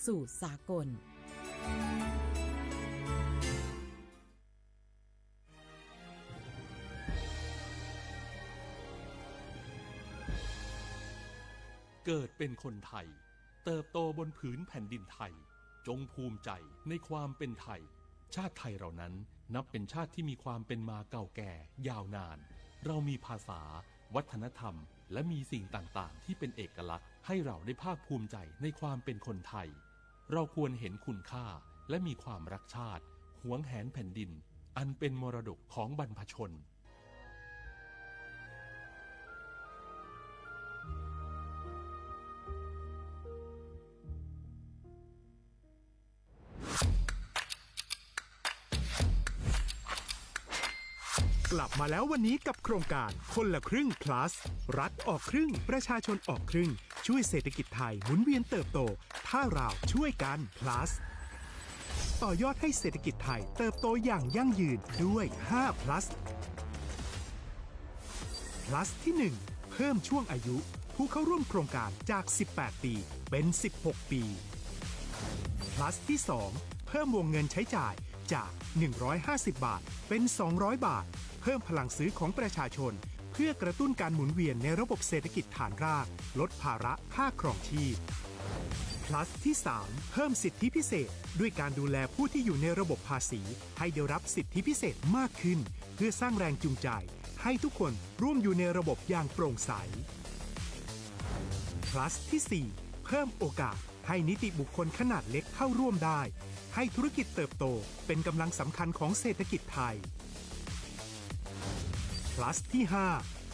สู่สากล เกิดเป็นคนไทย เติบโตบนผืนแผ่นดินไทย จงภูมิใจในความเป็นไทย ชาติไทยเรานั้นนับเป็นชาติที่มีความเป็นมาเก่าแก่ยาวนาน เรามีภาษา วัฒนธรรม และมีสิ่งต่างๆ ที่เป็นเอกลักษณ์ ให้เราได้ภาคภูมิใจในความเป็นคนไทย เราควรเห็นคุณค่า และมีความรักชาติ หวงแหนแผ่นดิน อันเป็นมรดกของบรรพชน กลับมาแล้ววันนี้กับโครงการคนละครึ่ง plus รัฐออกครึ่ง ประชาชนออกครึ่ง ช่วยเศรษฐกิจไทยหมุนเวียนเติบโต ถ้าเราช่วยกัน plus ต่อยอดให้เศรษฐกิจไทยเติบโตอย่างยั่งยืนด้วย ห้า plus plus ที่ หนึ่ง เพิ่มช่วงอายุผู้เข้าร่วมโครงการจาก สิบแปด ปี เป็น สิบหก ปี plus ที่ สอง เพิ่มวงเงินใช้จ่ายจาก หนึ่งร้อยห้าสิบ บาท เป็น สองร้อย บาท เพิ่มพลังซื้อของประชาชน เพื่อกระตุ้นการหมุนเวียนในระบบเศรษฐกิจฐานราก ลดภาระค่าครองชีพ plus ที่ สาม เพิ่มสิทธิพิเศษ ด้วยการดูแลผู้ที่อยู่ในระบบภาษี ให้ได้รับสิทธิพิเศษมากขึ้น เพื่อสร้างแรงจูงใจ ให้ทุกคนร่วมอยู่ในระบบอย่างโปร่งใส plus ที่ สี่ เพิ่มโอกาสให้นิติบุคคลขนาดเล็กเข้าร่วมได้ ให้ธุรกิจเติบโตเป็นกำลังสำคัญของเศรษฐกิจไทย plus ที่ ห้า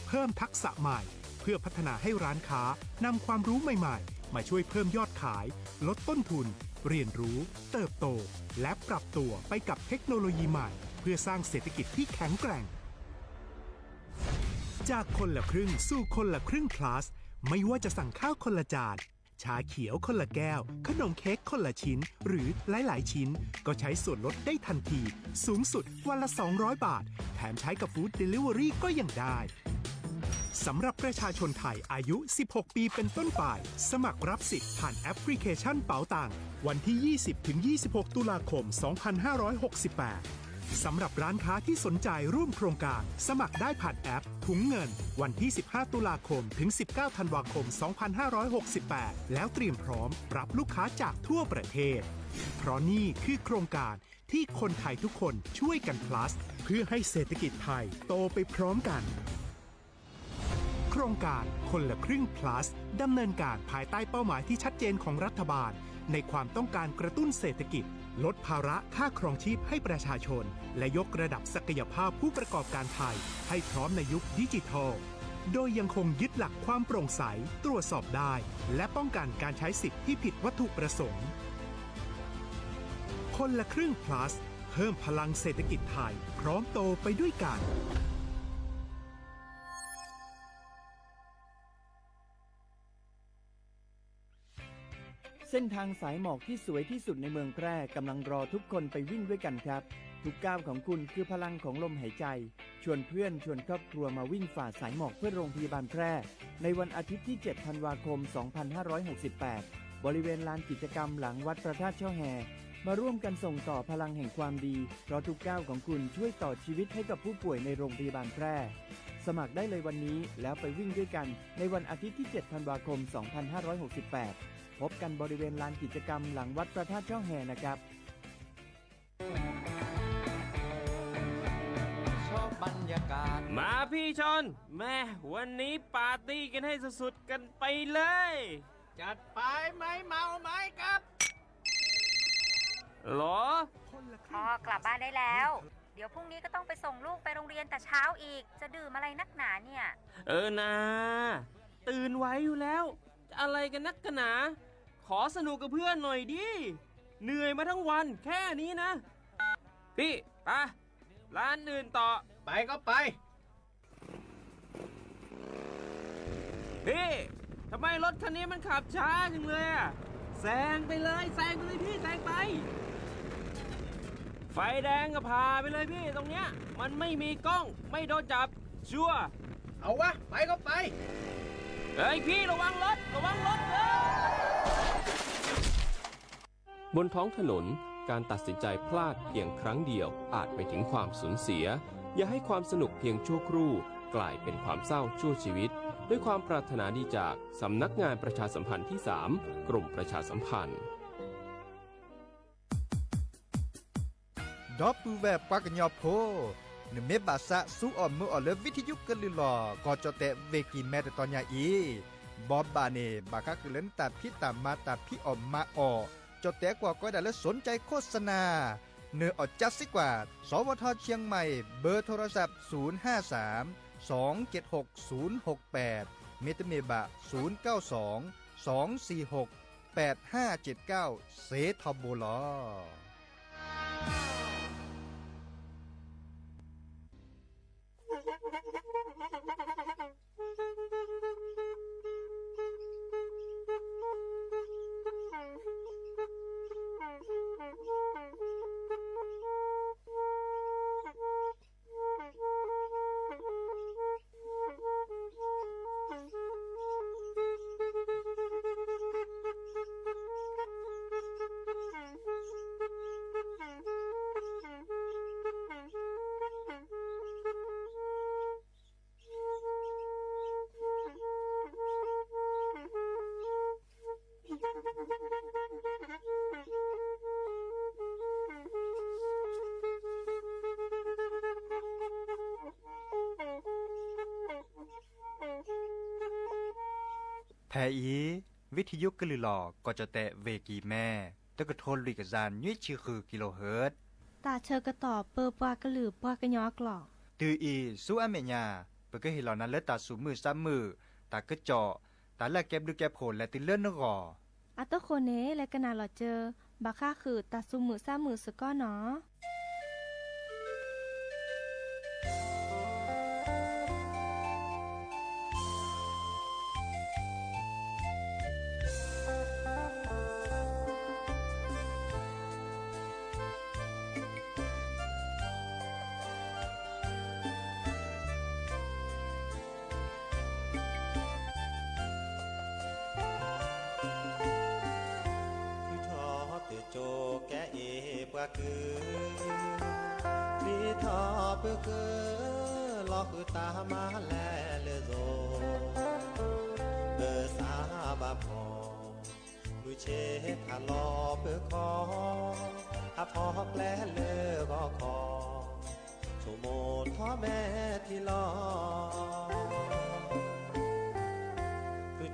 เพิ่มทักษะใหม่ เพื่อพัฒนาให้ร้านค้านำความรู้ใหม่ๆ มาช่วยเพิ่มยอดขาย ลดต้นทุน เรียนรู้ เติบโต และปรับตัวไปกับเทคโนโลยีใหม่ เพื่อสร้างเศรษฐกิจที่แข็งแกร่ง จากคนละครึ่งสู่คนละครึ่ง plus ไม่ว่าจะสั่งข้าวคนละจาน ชาเขียวคนละแก้ว ขนมเค้กคนละชิ้น หรือหลายๆ ชิ้น ก็ใช้ส่วนลดได้ทันที สูงสุดวันละ สองร้อย บาท แถมใช้กับ Food Delivery ก็ยังได้ สำหรับประชาชนไทยอายุ สิบหก ปีเป็นต้นไป สมัครรับสิทธิ์ผ่านแอปพลิเคชันเป๋าตัง วันที่ ยี่สิบ ถึง ยี่สิบหก ตุลาคม สองพันห้าร้อยหกสิบแปด สำหรับร้านค้าที่สนใจร่วมโครงการ สมัครได้ผ่านแอปถุงเงิน วันที่ สิบห้า ตุลาคม ถึง สิบเก้า ธันวาคม สองพันห้าร้อยหกสิบแปด แล้วเตรียมพร้อมรับลูกค้าจากทั่วประเทศ เพราะนี่คือโครงการที่คนไทยทุกคนช่วยกัน plus เพื่อให้เศรษฐกิจไทยโตไปพร้อมกัน โครงการคนละครึ่ง plus ดำเนินการภายใต้เป้าหมายที่ชัดเจนของรัฐบาล ในความต้องการกระตุ้นเศรษฐกิจ ลดภาระค่าครองชีพให้ประชาชน และยกระดับศักยภาพผู้ประกอบการไทย ให้พร้อมในยุคดิจิทัล โดยยังคงยึดหลักความโปร่งใส ตรวจสอบได้ และป้องกันการใช้สิทธิ์ที่ผิดวัตถุประสงค์ คนละครึ่ง plus เพิ่มพลังเศรษฐกิจไทย พร้อมโตไปด้วยกัน เส้นทางสายหมอกที่สวยที่สุดในเมืองแพร่กำลังรอทุกคนไปวิ่งด้วยกันครับ ทุกก้าวของคุณคือพลังของลมหายใจ ชวนเพื่อนชวนครอบครัวมาวิ่งฝ่าสายหมอกเพื่อโรงพยาบาลแพร่ ในวันอาทิตย์ที่ เจ็ด ธันวาคม สองพันห้าร้อยหกสิบแปด บริเวณลานกิจกรรมหลังวัดพระธาตุช่อแฮ มาร่วมกันส่งต่อพลังแห่งความดี เพราะทุกก้าวของคุณช่วยต่อชีวิตให้กับผู้ป่วยในโรงพยาบาลแพร่ สมัครได้เลยวันนี้แล้วไปวิ่งด้วยกันในวันอาทิตย์ที่ เจ็ด ธันวาคม สองพันห้าร้อยหกสิบแปด พบกันบริเวณลานกิจกรรมหลังวัดพระธาตุช่อแฮนะครับ มาพี่ชอน แม่ วันนี้ปาร์ตี้กันให้สุดๆ กันไปเลย จัดไป ไม่เมาไม่ขับ หรอ พอกลับบ้านได้แล้ว เดี๋ยวพรุ่งนี้ก็ต้องไปส่งลูกไปโรงเรียนแต่เช้าอีก จะดื่มอะไรนักหนาเนี่ย เออนา ตื่นไหวอยู่แล้ว จะอะไรกันนักกันหนา ขอสนุกกับเพื่อนหน่อยดิ เหนื่อยมาทั้งวันแค่นี้นะ พี่ ไป ร้านอื่นต่อ ไปก็ไป พี่ ทำไมรถคันนี้มันขับช้าจังเลยอะ แซงไปเลย แซงไปเลยพี่ แซงไป ไฟแดงก็ผ่าไปเลยพี่ ตรงเนี้ย มันไม่มีกล้อง ไม่โดนจับ ชัวร์ เอาวะ ไปก็ไป เฮ้ยพี่ ระวังรถ ระวังรถเด้อ บนท้องถนน การตัดสินใจพลาดเพียงครั้งเดียวอาจไปถึงความสูญเสีย อย่าให้ความสนุกเพียงชั่วครู่กลายเป็นความเศร้าชั่วชีวิต ด้วยความปรารถนาดีจากสำนักงานประชาสัมพันธ์ที่สาม กรมประชาสัมพันธ์ ဒီပုၢ်ဝဲၢ်ပှၤကညီဖိ, နမ့ၢ်ဘၣ်ဆၣ်ဆူအီၣ်မုာ်အီၣ်လၢ ဝံထယုကလုၢ်လီၤ ကီၢ်ကၠီၣ်တဲၣ် ဝ့ၢ်ကံၢ်မဲ တတီၤညါအံၤ, ဘီဘၣ်န့ၣ် ဘၣ်ဃးဃုာ်လၢနတၢ်ဖံးတၢ်မၤတၢ်ဖံးအီၣ်မၤအီၣ်, ကၠီၣ်တဲၣ်ကွၢ်ကီဒၣ်လၢ สนใจโฆษณา နၢၤအီၣ်ကၠၢစ့ကွၢ် สวท เชียงใหม่ เบอร์โทรศัพท์ ศูนย์ห้าสาม สองเจ็ดหก ศูนย์หกแปด မ့တမ့ၢ်ဘၣ် ศูนย์เก้าสอง สองสี่หก แปดห้าเจ็ดเก้า စ့ထီဘိလီၤ. ဖဲအံၤ ဝံထယုကလုၢ်လီၤ ကီၢ်ကၠီၣ်တဲၣ် ဝ့ၢ်ကံၢ်မဲ တကထိလွံၢ်ကယၤနွံဆံဃု kilohertz တၢ်ဆၢကတီၢ်ပၢပှၤကလုာ်ပှၤကညီအကျိာ်, တုၤအံၤဆူအမဲာ်ညါ ပကဟ့ၣ်လီၤနၤလၢတၢ်သူၣ်မုာ်သးမုာ်, တၢ်ကစီၣ်, တၢ်လၢအကဲဘျုးကဲဖှိၣ်လဲၤတုၤလၢနဂီၢ်, အတဃိန့ၣ် လဲၤကနၣ်လီၤစၢၤ ဘၣ်ဃးဃုာ်တၢ်သူၣ်မုာ်သးမုာ်စ့ၢ်ကီးနီၤ. ထုးထီၣ်တကၠိကဲအ့ၣ်ပှၤကုၢ်, ချံထီၣ်ပၢဃုာ် လီၤဃုာ်တၢ်မၤလဲၤလၢသိ, ပစၢဘၣ်ဖီၣ် မုၢ်ဆ့ၣ်ထးလီၤပၢခီ, ဟးဖီၣ်ကျဲလၢဂီၤခီ, ဆိကမိၣ်ထီၣ်မဲာ်ထံလီၤ.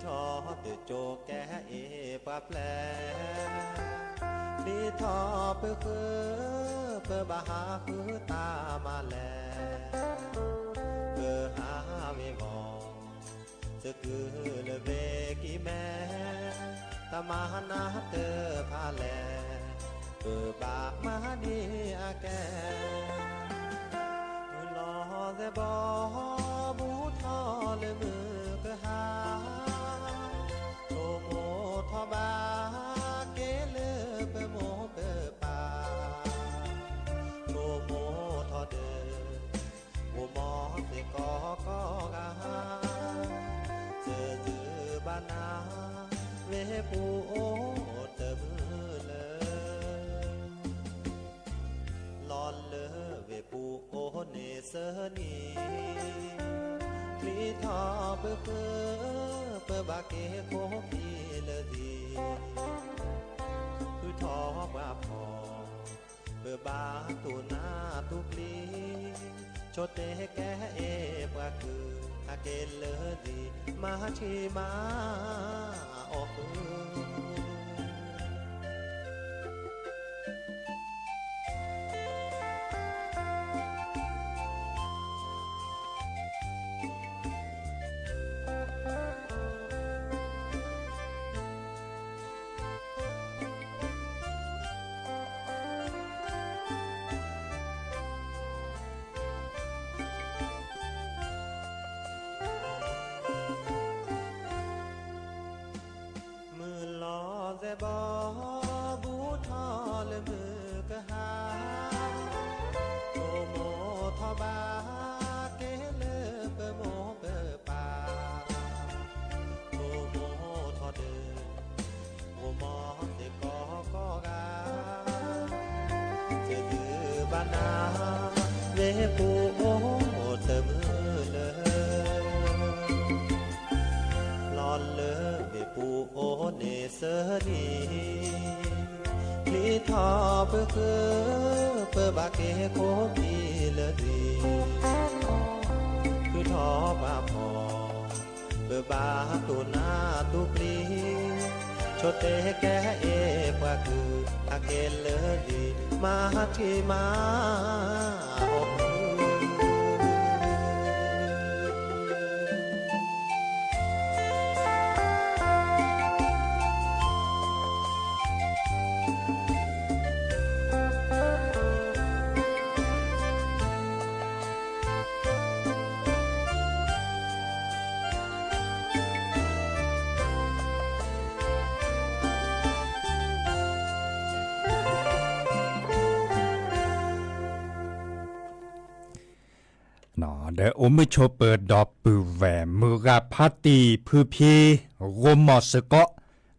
ထုးထီၣ်တကၠိကဲအ့ၣ်ပှၤပျဲၢ်, ချံထီၣ်ပၢဃုာ် ပဘၣ်ဟးဃုတၢ်မၤလဲၤ, ပဟးဝ့ၤဝီၤ သကုၤလၢဝ့ၢ်ကံၢ်မဲ, တၢ်မၤနၢ်တဖၣ်လဲၣ်, ပဘၣ်မၤန့ၢ်အကဲ, မုၢ်လီၤသဲးဘီ ဘူးထီၣ်လၢမုၢ်ကဟါ, ဆိကမိၣ်ထီၣ်ဘၣ်က့ၤလၢပမိၢ်ပပၢ်, ဆိကမိၣ်ထီၣ်ဒီး အိၣ်မီသ့ၣ်ကီးကီးဂၤ, စၢၤစၢၤဘၣ်နၤ ဝ့ၢ်ပူၤအိၣ်တမုာ်လၢၤ, လီၤလၢဝ့ၢ်ပူၤအိၣ်န့ၣ်သၢနံၤ, ချံထီၣ်ပၢဃုာ် ပဘၣ်က့ၤခိၣ်ခံလၢာ်သံ, ဃုထီၣ်ပှၤဖီၣ် ပဘၣ်တူၢ်နၢ်တူၢ်ပျံၤ, ဆိတဲကဲအ့ၣ်ပှၤကုၢ် ဟးက့ၤလၢာ်သံ မၤဆံးမၤအီၣ်ဃုာ်. မုၢ်လီၤသဲးဘီ ဘူးထီၣ်လၢမုၢ်ကဟါ, ဆိကမိၣ်ထီၣ်ဘၣ်က့ၤလၢပမိၢ်ပပၢ်, ဆိကမိၣ်ထီၣ်ဒီး အိၣ်မီသ့ၣ်ကီးကီးဂၤ, ဘၣ်နၤ မ့ၢ်ပူၤအိၣ်တမုာ်လၢ လီၤလၢမ့ၣ်ပူၤအိၣ်န့ၣ်စၢၤနံၤ, ချံထီၣ်ပဃု ပဘၣ်က့ၤခိၣ်ခံလၢနံၤ, ဃုထီၣ်ပှၤဖီၣ် ပဘၣ်တူၢ်နးတူၢ်ပျံၤ, ဆိတဲကဲအ့ၣ်ပှၤကုၢ် အကဲလၢနံၤ မၤထံမၤ ဒီးအိၣ်မုာ်ဆိးပၢၤဒီပုၢ်ဝဲၢ် မုၢ်ဂၤဖါတံၢ်ဖုဖံ ဂိၢ်မီၢ်စ့ၢ်ကီး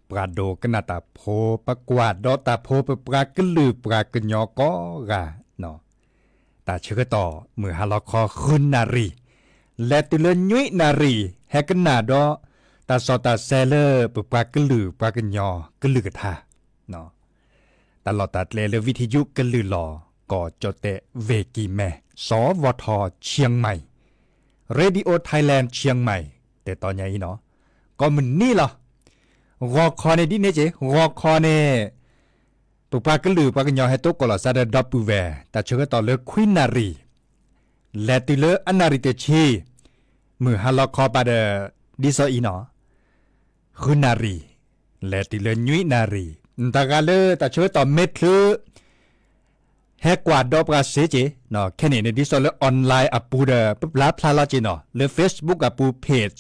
ပှၤဒိကနၣ်တၢ်ဖိ ပကွၢ်ဒီးတၢ်ဖိ ပပှၤကလုာ်ပှၤကညီကိးဂၤ, တၢ်ဆၢကတီၢ် မုၢ်ဟါလီၤခီဃုနၣ်ရံၣ် လဲၤတုၤလၢနွံနၣ်ရံၣ် ဟဲကနၣ်ဒီး တၢ်စီတၢ်ဆှံလၢပပှၤကလုာ်ပှၤကညီကလုာ်ကထါ တၢ်လီၢ်တၢ်ကျဲလၢ ဝံထံယုကလုာ်လီၤ ကီၢ်ကၠီၣ်တဲၣ် ဝ့ၢ်ကံၢ်မဲ စီၤဝီၤထီၣ် ချံၣ်မဲၣ် Radio Thailand ချံၣ်မဲၣ် တဲတီညါအံၤနီၤ ကိးမုၢ်နံၤလီၤ. ဂီၤခီန့ၣ်ဒ်န့ၣ်က့ၤ ဂီၤခီန့ၣ် ပပှၤကလုာ်ပှၤကညီဟဲတိကိးလီၤသးဒီးဒီပုၢ်ဝဲၢ် တၢ်ဆၢကတီၢ်လၢခွံနၣ်ရံၣ် လဲၤတုၤလၢအနၣ်ရံၣ်တဆံ မုၢ်ဟါလီၤခီပၤဒီး ဒ်သိးအံၤနီၤ ဃုနၣ်ရံၣ် လဲၤတုၤလၢနွံနၣ်ရံၣ် တဂၤလၢတၢ်ဆၢကတီၢ်မ့ၢ်ချုး ဟဲကွၢ်ဒီးပှၤစ့က့ၤ ခဲန့ၣ်န့ၣ် ဒ်သိးလၢ online အပူၤဒီး ပပျၢ်ဖျါလီၤက့ၤနီၤ လၢ Facebook အပူၤ page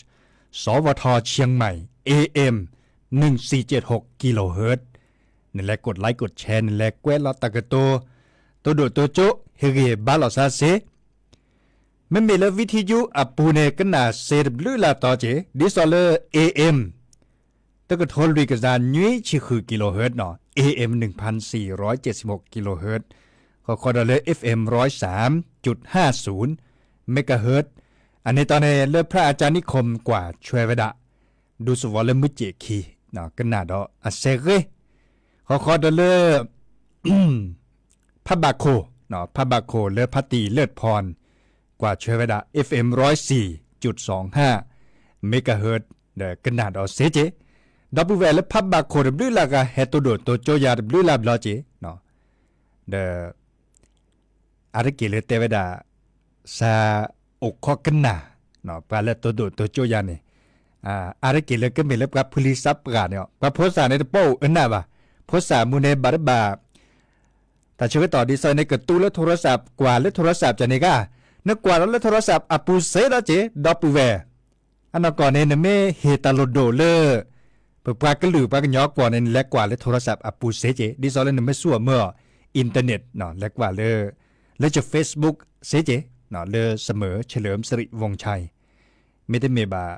စီၤဝီၤထီၣ် ချံၣ်မဲၣ် A M นึ่งสี่เจ็ดหก กิโลเฮิรตซ์ နလဲၤ กดไลค์ กดแชร์ နလဲၤကွဲးလီၤတၢ်ကတိၤ တိဒိၣ်တိကၠိ ဟ့ၣ်ဂံၢ်ဟ့ၣ်ဘါလိာ်သးစ့ မ့မ့ၢ်လၢ ဝံထံယုအပူၤန့ၣ် ကနၣ်စ့တဘျုးလၢ်တီၤက့ၤ ဒ်သိးလၢ A M တကထိလွံၢ်ကယၤနွံဆံဃု kilohertz နီၤ A M นึ่งพันสี่ร้อยเจ็ดสิบหก kilohertz ဃီဃီဒီးလၢ F M ร้อยสามจุดห้าศูนย์ megahertz အန့ၣ်တီၤန့ၣ် လၢ พระอาจารย์นิคม ကွၢ်ဆွဲဝဲဒၣ် ဒူသဝီလၢမုၢ်ကၠ့ၣ်ခံ ကနၣ်ဒီးအစဲးဂ့ၤ ဃီဃီဒီးလၢ ဖးဘၣ်ခိၣ် ဖးဘၣ်ခိၣ်လၢဖါတံၢ်လၢၢ်ဖီၣ် ကွၢ်ဆွဲဝဲဒၣ် F M ร้อยสี่จุดสองห้า megahertz ဒီးကနၣ်ဒီးစ့က့ၤ ဒီပုၢ်ဝဲၢ်လၢဖးဘၣ်ခိၣ်တဘျုးလၢ်ဂၤ ဟဲတိဒိၣ်တိကၠိယၤတဘျုးလၢ်ဘျီက့ၤ ဒီး အါတက့ၢ်လၢတဲဝဲဒၣ် စးအိၣ်ခိးကနၣ် ပှၤလၢတိဒိၣ်တိကၠိယၤန့ၣ် အါတက့ၢ်လၢကမ့ၢ်လၢပှၤဖုလံၤစးပှၢ်န့ၣ် ပှၤဖိသၣ်န့ၣ်တပိာ်အိၣ်အနၢ်ဘၣ် ဖိသၣ်မူန့ၣ်ဘၣ်တဘၣ် တၢ်ဆၢကတီၢ်ဒ်သိးန့ၣ် ကတူၢ်လၢ โทรศัพท์ ကွၢ်လၢ โทรศัพท์ ကန့ၣ်ဂ့ၤ နကွၢ်ဒီးလၢ โทรศัพท์ အပူၤစ့ဒီးက့ၤ ဒီပုၢ်ဝဲၢ် အနီၢ်ကီၢ်န့ၣ် နမ့ၢ်ဟ့ၣ်တၢ်လိၣ်ဒိၣ်လၢ ပပှၤကလုာ်ပှၤကညီအကွီၢ်န့ၣ် နလဲၤကွၢ်လၢ โทรศัพท์ အပူၤစ့က့ၤ ဒ်သိးလၢနမ့ၢ်ဆူၣ်အမၢအီၤ internet လဲၤကွၢ်လၢ လၢက Facebook စ့က့ၤ လၢ เสมอเฉลิมสิริวงศ์ชัย မ့တမ့ၢ်ဘၣ်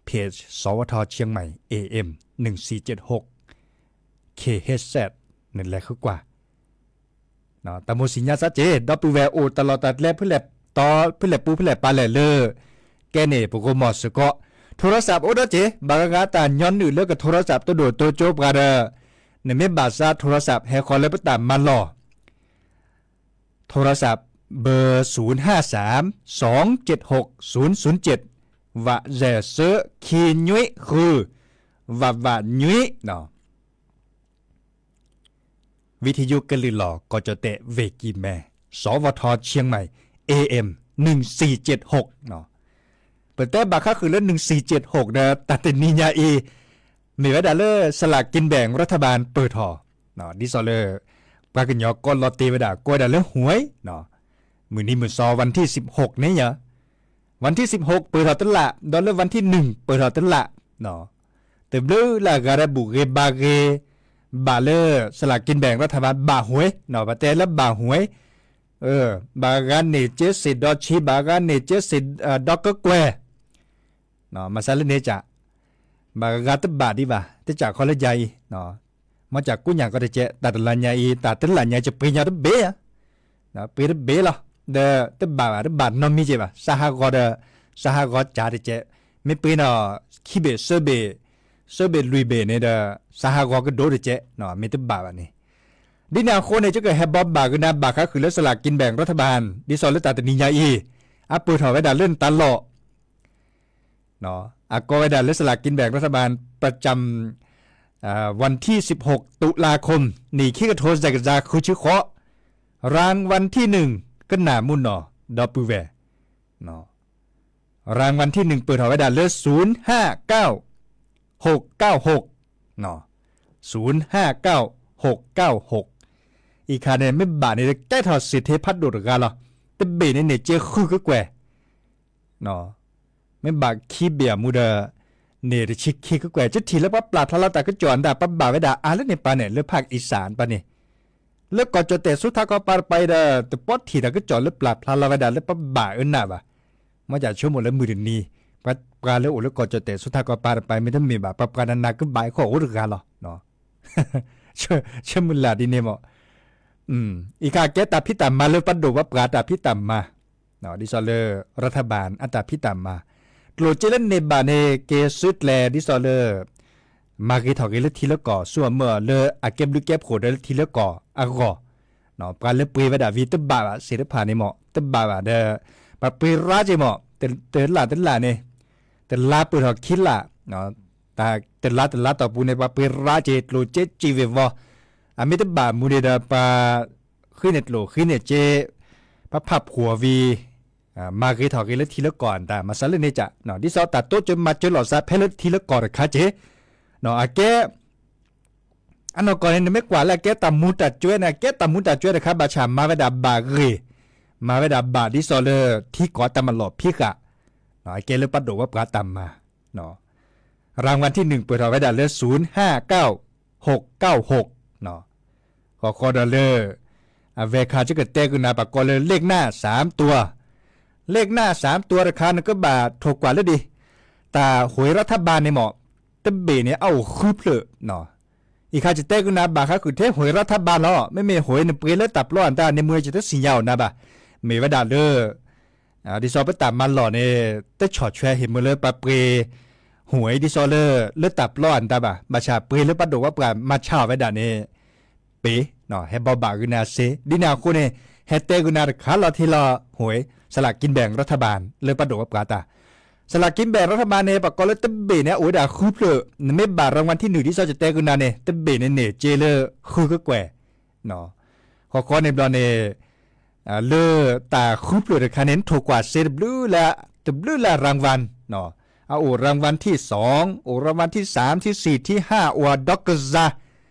page စီၤဝီၤထီၣ် เชียงใหม่ A M นึ่งสี่เจ็ดหก K H Z နလဲၤဃုကွၢ် တၢ်မိၣ်ဆံညါစ့က့ၤ ဒီပုၢ်ဝဲၢ်အိၣ်တၢ်လီၢ်တၢ်ကျဲ ဖဲလဲၣ်တီ ဖဲလဲၣ်ပူၤဖဲလဲၣ်ပၤလဲၣ်လၢ ကဲန့ၣ် ပဂိၢ်မီၢ်စ့ၢ်ကီး โทรศัพท์ အိၣ်ဒီးက့ၤ ဘၣ်ဂၤဂၤတၢ်ညီနုၢ်လၢက โทรศัพท์ တိဒိၣ်တိကၠိပှၤဒီး နမ့ၢ်ဘၣ်စး โทรศัพท์ ဟဲဃီၤလၢပတၢ်မၤလီၢ် โทรศัพท์ เบอร์ ศูนย์ห้าสาม สองเจ็ดหก ศูนย์ศูนย์เจ็ด ဝးယဲၢ်သၢ ခံနွံဃု ဝးဝးနွံ ဝံထံယုကလုာ်လီၤ ကီၢ်ကၠီၣ်တဲၣ် ဝ့ၢ်ကံၢ်မဲ စီၤဝီၤထီၣ် เชียงใหม่ A M นึ่งสี่เจ็ดหก ပတဲဘၣ်ဃးဃုာ်လၢ นึ่งสี่เจ็ดหก ဒီး တၢ်တနံၤညါအံၤ မ့ၢ်ဝဲဒၣ်လၢ สลากกินแบ่งรัฐบาล ပၢၢ်ထီၣ် ဒ်သိးလၢ ပှၤကညီကိးလီၤတ့ၢ်ဝဲဒၣ် ကိးဝဲဒၣ်လၢ หวย မုၢ်နံၤမုၢ်သီ วันที่สิบหก န့ၣ်ယါ วันที่สิบหก ပၢၢ်ထီၣ်တလး ဒီးလၢ วันที่หนึ่ง ပၢၢ်ထီၣ်တလး တဘျုးလၢ်ဂၤဒီးဘူၣ်ဂ့ၤဘါဂ့ၤ ဘၣ်လၢ สลากกินแบ่งรัฐบาล ဘၣ် หวย ပတဲလၢဘၣ် หวย ဘၣ်ဂၤန့ၢ်က့စ့ၢ်ဒီးဆံ ဘၣ်ဂၤန့ၢ်က့စ့ၢ်ဒီးကကွဲၢ် မၤစၢၤလၢန့ၣ်ကၠး ဘၣ်ဂၤတဘၣ်ဒံးဘၣ် တကၠးခီလၢယၤအံၤ မ့ၢ်ကၠးကူညၣ်ကီတကဲး တၢ်တလးညါအံၤ တၢ်တလးညါအံၤ ကပှ့ၤညီတဘ့ၣ်ဧါ ပှ့ၤတဘ့ၣ်လီၤ, ဒီးတဘၣ်ဘၣ် တဘၣ်နီတမံၤကဲဘၣ်, စးဟးဂီၤဒီး စးဟးဂီၤကးတကဲး, မ့ၢ်ပှ့ၤနီၣ်ခံဘ့ၣ် သၢဘ့ၣ်, သၢဘ့ၣ်လွံၢ်ဘ့ၣ်န့ၣ်ဒီး စးဟးဂီၤကဒိၣ်တကဲး, မ့ၢ်တဘၣ်ဘၣ်န့ၣ်, ဒ်န့ၣ်အဃိန့ၣ် ယကဟဲဘိးဘၣ်ကနၣ်ဘၣ်ဃးဃုာ်လၢ စလၤကံဘဲၣ်ရးထဘၣ် ဒ်သိးလၢတၢ်တနံၤညါအံၤ အပၢၢ်ထီၣ်ဝဲဒၣ်လၢနတၢ်လီၢ် အကိးဝဲဒၣ်လၢ สลากกินแบ่งรัฐบาล ประจำวันที่สิบหก ตุลาคม န့ၣ် ခံကထိစဲးကစၢ် ဃုဆံဃိး, ရၤဝၣ်ထံၣ်နုၣ် ကနၣ်မုၢ်နီၢ် ဒီပုၢ်ဝဲၢ်, ရၤဝၣ်ထံၣ်နုၣ် ပၢၢ်ထီၣ်ဝဲဒၣ်လၢ ศูนย์ห้าเก้า หกเก้าหก, ศูนย์ห้าเก้า หกเก้าหก, အံၤခါန့ၣ် မ့ၢ်ဘၣ်န့ၣ် ကဲထီၣ်စ့ၢ်ထဲဖးဒိၣ်တဂၤလီၤ, တဘ့ၣ်န့ၣ်န့ၣ် ကဲဃုကကွဲၢ် မ့ၢ်ဘၣ်ခံဘ့ၣ်အမူဒီး န့ၣ်တဆံခံကကွဲၢ်, ယထံၣ်လၢပှၤပျၢ်ဖျါလီၤတၢ်ကစီၣ်အတၢ် ပဘၣ်ဝဲဒၣ်အါလၢန့ၣ်ပၢ်န့ၣ် လၢဖးအံစၢ်ပၢ်န့ၣ်, လၢကီၢ်ကၠီၣ်တဲၣ်ဆူထးကီၢ်ပၤတပၤအံၤဒီး တပီထံၣ်တၢ်ကစီၣ်လၢပျၢ်ဖျါလီၤဝဲဒၣ်လၢပဘၣ်အၢနၢ်ဘၣ်, မ့ၢ်ကဆိကမိၣ်လၢမုၢ်တနံၤ ပှၤလၢအိၣ်လၢကီၢ်ကၠီၣ်တဲၣ်ဆူထးကီၢ်ပၤတပၤ မ့တမ့ၢ်ဘၣ် ပှၤပှၤနးနးကဘၣ်အံၤခီအိၣ်တဂၤလီၤ. ဆၢမုၢ်လၢ်ဒ်န့ၣ်မး, အံၤခါကဲတၢ်ဖံးတၢ်မၤလၢပှၤဒိၣ်ပှၤပှၢ်တၢ်ဖံးတၢ်မၤ, ဒ်သိးလၢ ရၤထဘၣ် အတၢ်ဖံးတၢ်မၤ, ကျိၣ်စ့လၢန့ၢ်ဘၣ်န့ၣ် က့ၤစုကျဲၤဒ်သိးလၢ မၤဂ့ၤထီၣ်ဂ့ၤလၢထံလၢကီၢ် ဆူအမၢလၢအကဲဘျုးကဲဖှိၣ်ဒီးလၢထံလၢကီၢ်အဂီၢ်, ပှၤလၢပှ့ၤဝဲဒၣ်ဝံၤတဘၣ်ဘၣ်စ့ၢ်တဖၣ်န့ၣ်မး တဘၣ်ဘၣ်ဒီး ပှၤပှ့ၤရၤက့ၤမး တလၢ်တလၢ်န့ၣ်, တလါပၢၢ်ထီၣ်ခံလါ, တလါတလါတီၢ်ပူၤန့ၣ် ပှၤပှ့ၤရၤက့ၤကျိၣ်စ့စံးဝ့ၤဝီၤ, အမ့ၢ်တဘၣ်မူန့ၣ်ဒီး ပှၤဃ့န့ၢ်ကျိၣ်ဃ့န့ၢ်စ့, ပှၤဖးဖှိၣ်ဝံၤ မၤဂ့ၤထီၣ်ဂ့ၤလၢထံလၢကီၢ်အတၢ် မၤစၢၤလၢန့ၣ်က, ဒ်သိးတၢ်တိစၢၤမၤစၢၤလိာ်သးဖဲလၢထံလၢကီၢ်တခါက့, အကဲ အနီၢ်ကီၢ်န့ၣ် နမ့ၢ်ကွၢ်လၢအကဲတၢ်မူၤတၢ်ကွဲးန့ၣ် အကဲတၢ်မူၤတၢ်ကွဲးတခါ ဘၣ်ဆၣ်မၤဝဲဒၣ်ဘၣ်ဂ့ၤ, မၤဝဲဒၣ်ဘၣ်ဒ်သိးလၢထံကီၢ်တၢ်မၤလီၢ်ဖံးဃာ်, အကဲလၢပှၤဒိၣ်ပှၤပှၢ်တၢ်မၤ ရၤဝၣ်ထံၣ်နုၣ် ပၢၢ်ထီၣ်ဝဲဒၣ်လၢ ศูนย์ห้าเก้า หกเก้าหก ဃီဃီဒီးလၢ အဝဲခါ ယကတဲကနၣ်ပှၤကိးလၢ เลขหน้าสามตัว, เลขหน้าสามตัว တခါ နကဘၣ်ထိၣ်ကွၢ်လၢဒ် တၢ်ဟူးရၤထဘၣ်န့ၣ်မး တဘ့ၣ်န့ၣ် အအိၣ်ဃုဖျၢၣ် အံၤခါ ယတဲကနၣ်ဘၣ်ဃးဃုာ်ထဲဟူးရၤထဘၣ်လီၤ. မ့မ့ၢ်ဟူးနပှ့ၤလၢတၢ်ပျီအတၢ်န့ၣ် မ့ၢ်ဝဲ ယတသ့ၣ်ညါအီၤနၤဘၣ်. မ့ၢ်ဝဲဒၣ်လၢ ဒ်သိးပတၢ်မၤလီၢ်န့ၣ် တဆီၣ်ထွဲဟ့ၣ်မ့ၢ်လၢပှၤပှ့ၤ ဟူးအံၤဒ်သိးလၢ လၢတၢ်ပျီအတၢ်ဘၣ်. ဘၣ်ဆၣ်ပှ့ၤလၢပှၤဒိၣ်ပှၤပှၢ်မၤဆါအီၤဝဲဒၣ်န့ၣ် ပ့ၤ ဟဲဘိးဘၣ်ကနၣ်စ့ ဒ်န့ၣ်အဃိန့ၣ် ဟဲတဲကနၣ်တခါလီၤထဲလီၤ ဟူးအံၤ สลากกินแบ่งรัฐบาล လၢပှၤဒိၣ်ပှၤပှၢ်တၢ် สลากกินแบ่งรัฐบาล န့ၣ် ပှၤကိးလၢတဘ့ၣ်န့ၣ် အအိၣ်ဝဲဒၣ်ဃုဖျၢၣ်. နမ့ၢ်ဘၣ်ရၤဝၣ်ထံၣ်နုၣ် ဒ်သိးယတဲကနၣ်န့ၣ် တဘ့ၣ်န့ၣ်န့ၢ်စ့လၢဃုကကွဲၢ် ဃီဃီန့ၣ်ဘျီန့ၣ် လၢတၢ်ဃုဖျၢၣ်တခါန့ၣ် နထိၣ်ကွၢ်စ့တဘျုးလၢ တဘျုးလၢရၤဝၣ် အအိၣ်ရၤဝၣ်ထံၣ်သွင် အိၣ်ရၤဝၣ်ထံၣ်သၢမ် ထံၣ်သီၣ် ထံၣ်ဟါ အိၣ်အဒီကစၢ်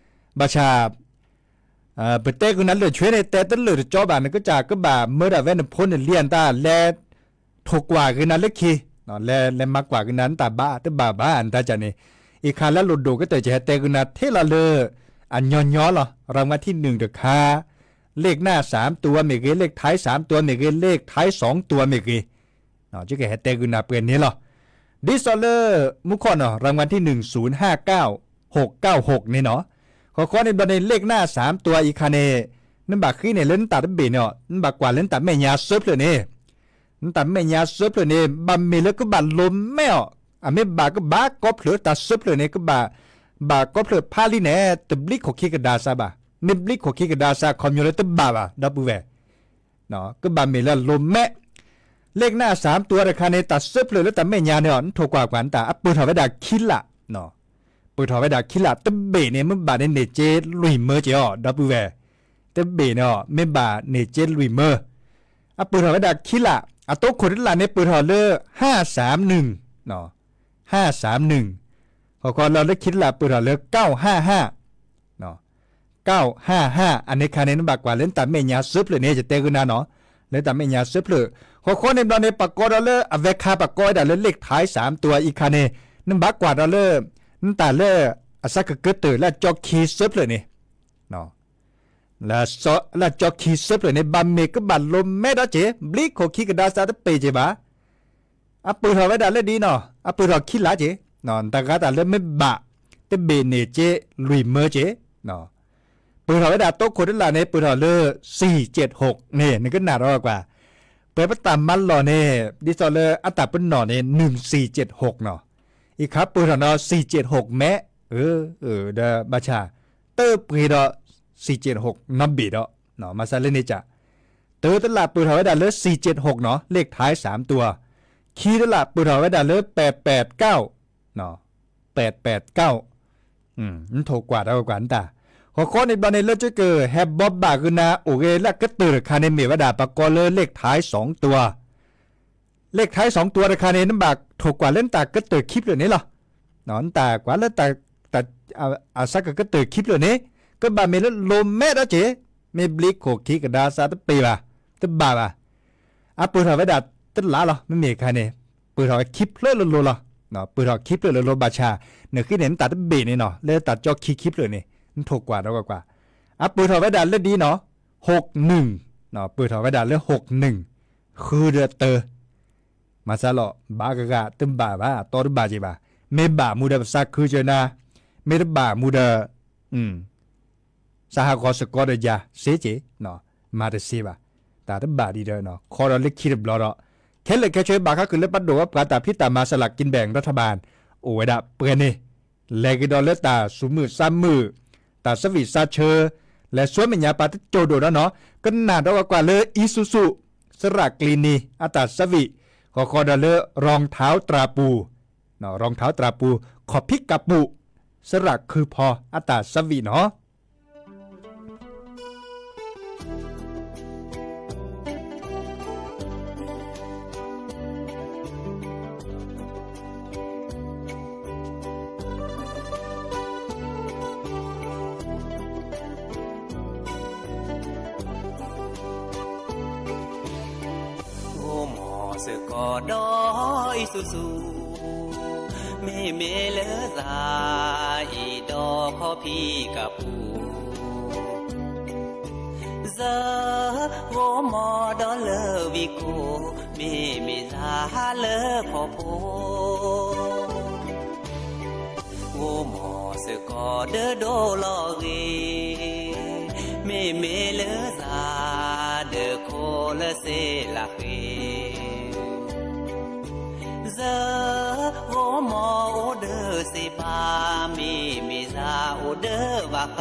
ဘၣ်ဆၣ် ပတဲကနၣ်လၢာ်ဆွဲန့ၣ် တဲတလၢာ်တကၠီဘၣ် နကစၢ်ကဘၣ်မၢဒၣ်ဝဲနဖိနလံၤအတၢ်လဲၤ ထိၣ်ကွၢ်က့ၤနၤလၢခံ လဲၤမၤကွၢ်က့ၤနၤနတၢ်ဘၣ်တဘၣ်ဘၣ် နတၢ်ကၢ်န့ၣ် အံၤခါလၢလိၣ်ဒိၣ်ကတၢၢ် ယဟဲတဲကနၣ်ထဲလီၤလၢ အညီညီလီၤ ရၤဝၣ်ထံၣ်နုၣ်တခါ เลขหน้าสามตัวမ့ၢ်ဂ့ၤ เลขท้ายสองตัวမ့ၢ်ဂ့ၤ ယကဟဲတဲကနၣ်ပှဲၤန့ၣ်လီၤ. ဒ်သိးလၢ မူခိၣ်နီၤ รางวัลที่หนึ่ง ศูนย์ห้าเก้าหกเก้าหกန့ၣ်နီၤ ဃီဃီန့ၣ်ဘျီန့ၣ် เลขหน้าสามตัวအံၤခါန့ၣ် နဘၣ်ဃ့န့ၢ်လၢနတၢ်တဘ့ၣ်န့ၣ် နဘၣ်ကွၢ်လၢနတၢ်မဲာ်ညါသၢဖျၢၣ်န့ၣ် နတၢ်မဲာ်ညါသၢဖျၢၣ်န့ၣ် ဘၣ်မ့ၢ်လၢကဘၣ်လိၤမဲာ်အီၤ အမ့ၢ်ဘၣ်ကဘၣ်ကိးဖျၢၣ်တၢ်သၢဖျၢၣ်န့ၣ် ကဘၣ် ဘၣ်ကိးဖျၢၣ်ဖးလံန့ၣ် တဘျံးခိၣ်ခံကဒါစၢ်ဘၣ်. မ့ၢ်ဘျံးခိၣ်ခံကဒါစၢ် ခီပညီလၢတဘၣ်ဘၣ် ဒီပုၢ်ဝဲၢ် ကဘၣ်မ့ၢ်လၢအလိၤမဲာ် เลขหน้าสามตัวတခါန့ၣ် တၢ်သၢဖျၢၣ်လၢတၢ်မဲာ်ညါန့ၣ် နထိၣ်ကွၢ်ကွၢ်နတၢ် အပၢၢ်ထီၣ်ဝဲဒၣ်ခံလါ ပၢၢ်ထီၣ်ဝဲဒၣ်ခံလါ တဘ့ၣ်န့ၣ် မ့ၢ်ဘၣ်န့ၣ်န့ၢ်စ့လွံၢ်မၢက့ၤအီၤ ဒီပုၢ်ဝဲၢ် တဘ့ၣ်န့ၣ် မ့ၢ်ဘၣ်န့ၢ်စ့လွံၢ်မၢ အပၢၢ်ထီၣ်ဝဲဒၣ်ခံလါ အတိခိၣ်တလါန့ၣ် ပၢၢ်ထီၣ်လၢ ห้าสามหนึ่ง ห้าสามหนึ่ง ဃီဃီလၢလၢခံတလါ ပၢၢ်ထီၣ်လၢ เก้าห้าห้า เก้าห้าห้า အန့ၣ်ခါန့ၣ် နဘၣ်ကွၢ်လၢနတၢ်မဲာ်ညါသၢဖျၢၣ်န့ၣ် ယတဲကနၣ်နီၤ လၢတၢ်မဲာ်ညါသၢဖျၢၣ် ဃီဃီန့ၣ်ဘျီန့ၣ် ပှၤကိးဒီးလၢအဝဲခါ ပှၤကိးဝဲဒၣ်လၢ เลขท้ายสามตัวအံၤခါန့ၣ် နဘၣ်ကွၢ်ဒီးလၢ နတၢ်လၢ အစးကကၢတၢၢ်လၢအကၠီခံသၢဖျၢၣ်န့ၣ် လၢအကၠီခံသၢဖျၢၣ်န့ၣ် ဘၣ်မ့ၢ်ကဘၣ်လိၤမဲာ်ဒီးက့ၤ ဘျံးခိၣ်ခံကဒါစၢ်တပ့ၢ်က့ၤဘၣ် အပၢၢ်ထီၣ်ဝဲဒၣ်လၢဒ်နီၤ အပၢၢ်ထီၣ်ခံလါက့ၤ တဂၤတၢ်လၢမ့ၢ်ဘၣ် တဘ့ၣ်န့ၢ်စ့လွံၢ်မၢက့ၤ ပ ပၢၢ်ထီၣ်ဝဲဒၣ်တိခိၣ်တလးန့ၣ် ပၢၢ်ထီၣ်လၢ သီၣ်ကၠဲးၡူၣ်ၣ်န့ၣ် နကနၣ်ဒီးကွၢ်, ပှဲၤပတၢ်မၤလီၢ်န့ၣ် ဒ်သိးလၢအတၢ်ပနီၣ်န့ၣ် နုၢ်သီၣ်ကၠဲးၡူၣ်ၣ်နီၤ, အံၤခါပၢၢ်ထီၣ်နီၤ သီၣ်ကၠဲးၡူၣ်ၣ်မဲး, ဒီးဘၣ်ဆၣ် တပှ့ၤဒီး သီၣ်ကၠဲးၡူၣ်ၣ်နီတဘ့ၣ်ဒီး, မၤစၢၤလၢန့ၣ်ကၢ်, တၢတလးပၢၢ်ထီၣ်ဝဲဒၣ်လၢ သီၣ်ကၠဲးၡူၣ်ၣ်နီၤ เลขท้ายสามตัว, ခံတလးပၢၢ်ထီၣ်ဝဲဒၣ်လၢ แปดแปดเก้า แปดแปดเก้า, နထိၣ်ကွၢ်ဒီးကွၢ်နတၢ်, ဃီဃီန့ၣ်ဘျီန့ၣ် လၢကကဟဲဘီဘၣ်ဂ့ၤနၤအိၣ်ဂ့ၤလၢအကတၢၢ်တခါန့ၣ် မ့ၢ်ဝဲဒၣ်ပကိးလၢ เลขท้ายสองตัว, เลขท้ายสองตัวတခါန့ၣ် နဘၣ်ထိၣ်ကွၢ်လၢနတၢ်ကတၢၢ်ခံဖျၢၣ်န့ၣ်လီၤ. နတၢ်ကွၢ်လၢ အစးကကတၢၢ်ခံဖျၢၣ်န့ၣ် ကဘၣ်မ့ၢ်လၢလိၤမဲးဒီးက့ၤ, မ့ၢ်ဘျံးခိၣ်ခံကဒါစးတပ့ၤဘၣ်, တဘၣ်ဘၣ်. အပၢၢ်ထီၣ်ဝဲဒၣ်တလးလီၤ, မ့မ့ၢ်အခါန့ၣ် ပၢၢ်ထီၣ်ခံဖျၢၣ်လိၤလိၤလီၤ. ပၢၢ်ထီၣ်ခံဖျၢၣ်လိၤလိၤဘၣ်ဆၣ်, နဃ့န့ၣ် နတၢ်တဘ့ၣ်န့ၣ်နီၤ လၢတၢ်ကၠီခံခံဖျၢၣ်န့ၣ် နထိၣ်ကွၢ်ဒီးကွၢ်ကွၢ်, အပၢၢ်ထီၣ်ဝဲဒၣ်လၢဒ်နီၤ, ဟိုၣ်နုၣ်, ပၢၢ်ထီၣ်ဝဲဒၣ်လၢ ဟိုၣ်နုၣ်, ဃုဒီးတၢ မၤစၢၤလီၤ ဘၣ်ကဂၤတဘၣ်ဘၣ် တီတဘၣ်က့ၤဘၣ်, မ့ၢ်ဘၣ်မူဒီးပသးခုစၢၤနၤ, မ့ၢ်တဘၣ်မူဒီး သးဟးဂီၤစ့ၢ်ကီးဒီးယၤစ့က့ၤ, မၤတစ့ဘၣ်, တၢ်တဘၣ်ဒ်ဒီး ခီဒီးလၢခံတဘျီဒီး, ခဲလၢာ်ခဲဆ့ဘၣ်ဃးက့ၤလၢပဒိၣ်ဝဲပှၤတၢ်ဖံးတၢ်မၤ สลากกินแบ่งรัฐบาล အိၣ်ဝဲဒၣ်ပှဲၤန့ၣ်, လဲၤက့ၤဒီးလၢတၢ်သူၣ်မုာ်သးမုာ်, တၢ်ဆၢဝံၣ်ဆၢဆၢ, လဲၤဆူမဲာ်ညါပှၤတကၠိၢ်ဒိၣ်ဒီးနီၤ, ကနၣ်ဒီးကွၢ်ကွၢ်လၢ အံၣ်စူၣ်စူၣ်, စရၣ်ကျံနံၤ အတၢ်ဆၢဝံၣ်, ဃီဃီဒီးလၢ รองเท้าตราปู, รองเท้าตราปู, ခီၣ်ဖံးကးပူၤ, စရၣ်ခုဖီအတၢ်ဆၢဝံၣ်နီၤ. ဂိမီၤစ့ၢ်ကီးဒီးအံၣ်စူၣ်စူၣ်, မ့မ့ၢ်လၢသးအံၤဒီးခီၣ်ဖံးကးပူၤ, စၢဂိမီၤဒီးလၢဝံကိၢ်, မ့မ့ၢ်သးလၢခီၣ်ဖိ ဂိမီၤစ့ၢ်ကီးဒၢဒိၣ်လီၤဂ့ၤ, မ့မ့ၢ်လၢသးဒၢးခိၣ်လၢစ့လးဃ့, စၢဂိမီၤအိၣ်ဒၢစ့ဘၣ်, မ့မ့ၢ်သးအိၣ်ဒၢဘၣ်ဃး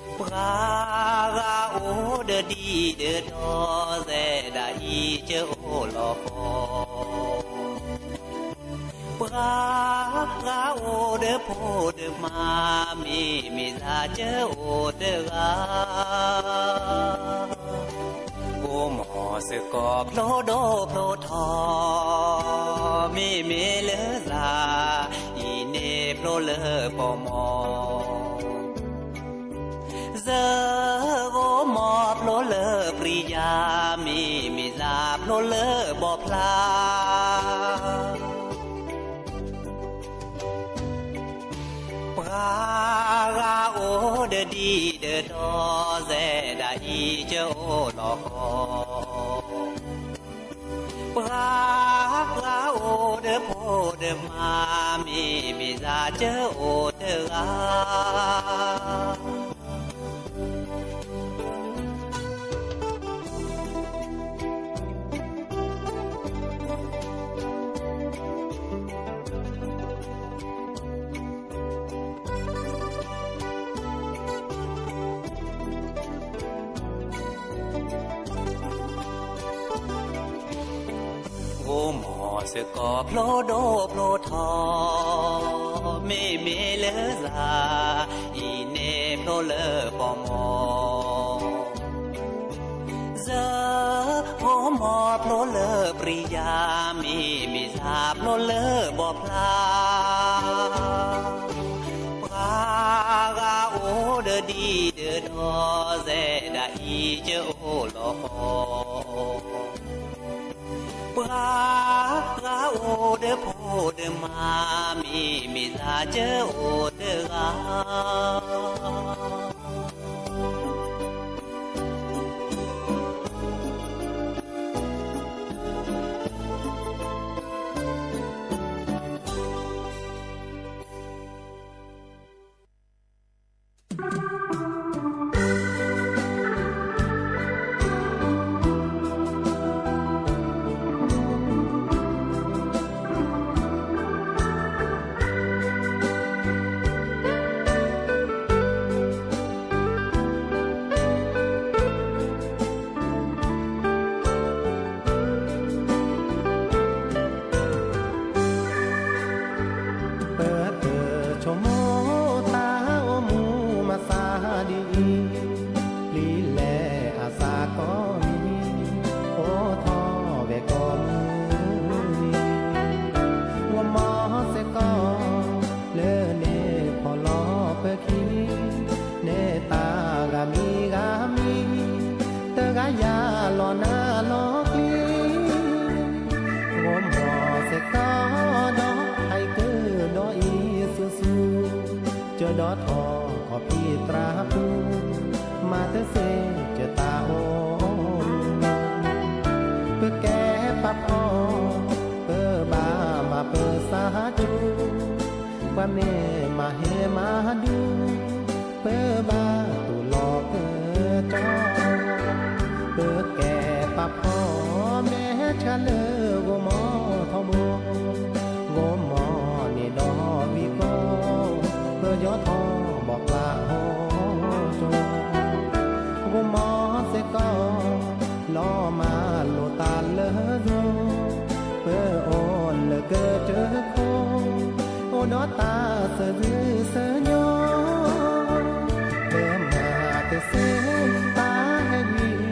ပှၤဂၤအိၣ်ဒီးဒံးဒီးဒီး စဲဒၣ်အံၤကၢအိၣ်လီၤဃီ, ပှၤဂၤအိၣ်ဒီးဖိဒီးမါ, မ့မ့ၢ်သးကၢအိၣ်တဂၤ ဂိမီၤစ့ၢ်ကီးဖျိဒိၣ်ဖျိထီ, မ့မ့ၢ်လၢသးအံၤန့ၣ်ဖျိလၢပီၣ်မီၣ်, စၢဂိမီၤဖျိလၢပျံၤယၤ, မ့မ့ၢ်သးဖျိလၢဘီဖျါ ပှၤဂၤအိၣ်ဒီးဒံးဒီးဒီး, စဲဒၣ်အံၤကၢအိၣ်လီၤဃီ, ပှၤဂၤအိၣ်ဒီးဖိဒီးမါ, မ့မ့ၢ်သးကၢအိၣ်တဂၤ ဂိမီၤစ့ၢ်ကီးဖျိဒိၣ်ဖျိထီ, မ့မ့ၢ်လၢသးအံၤန့ၣ်ဖျိလၢပီၣ်မီၣ်, စၢဂိမီၤဖျိလၢပျံၤယၤ, မ့မ့ၢ်သးဖျိလၢဘီဖျါ ပှၤဂၤအိၣ်ဒီးဒံးဒီးဒီး, စဲဒၣ်အံၤကၢအိၣ်လီၤဃီ, ပှၤဂၤအိၣ်ဒီးဖိဒီးမါ, မ့မ့ၢ်သးကၢအိၣ်တဂၤ ပတဆိကမိၣ်တၢ်အိၣ်မူမၤသးဒ်အံၤ, ပျံၤလဲၤအသးကိးမံၤ, အိၣ်ထီၣ်ဝဲကိးမုၢ်နံၤ, ဂီၤမီၤစ့ၢ်ကီး လၢန့ၣ်ဖီၣ်လီၤပၢၤခံ, န့ၢ်တၢ်ဂၤမံၤဂၤမံၤ, တဂၤယၤလီၤနၤလီၤကျံ, ဂီၤမီၤစ့ၢ်ကီးဒီး ဟဲက့ၤဒီးအံၤဆူၣ်ဆူၣ်, ကၢဒီထီၣ်ခီၣ်ဖံးသရၣ်ပူၤ, မၤတသ့ကၢတၢ်အိၣ်မူ, ပကဲပာ်ဖှိၣ် ပဘၣ်မၤပၢၤစၢ်ကၠူ, ပှၤမ့ၢ်မၤဟ့ၣ်မၤဒူ, ပဘၣ်တူၢ်လိာ်ကၢကၠီ, ပကဲပာ်ဖှိၣ်မဲာ်ဆှးလၢဂီၤ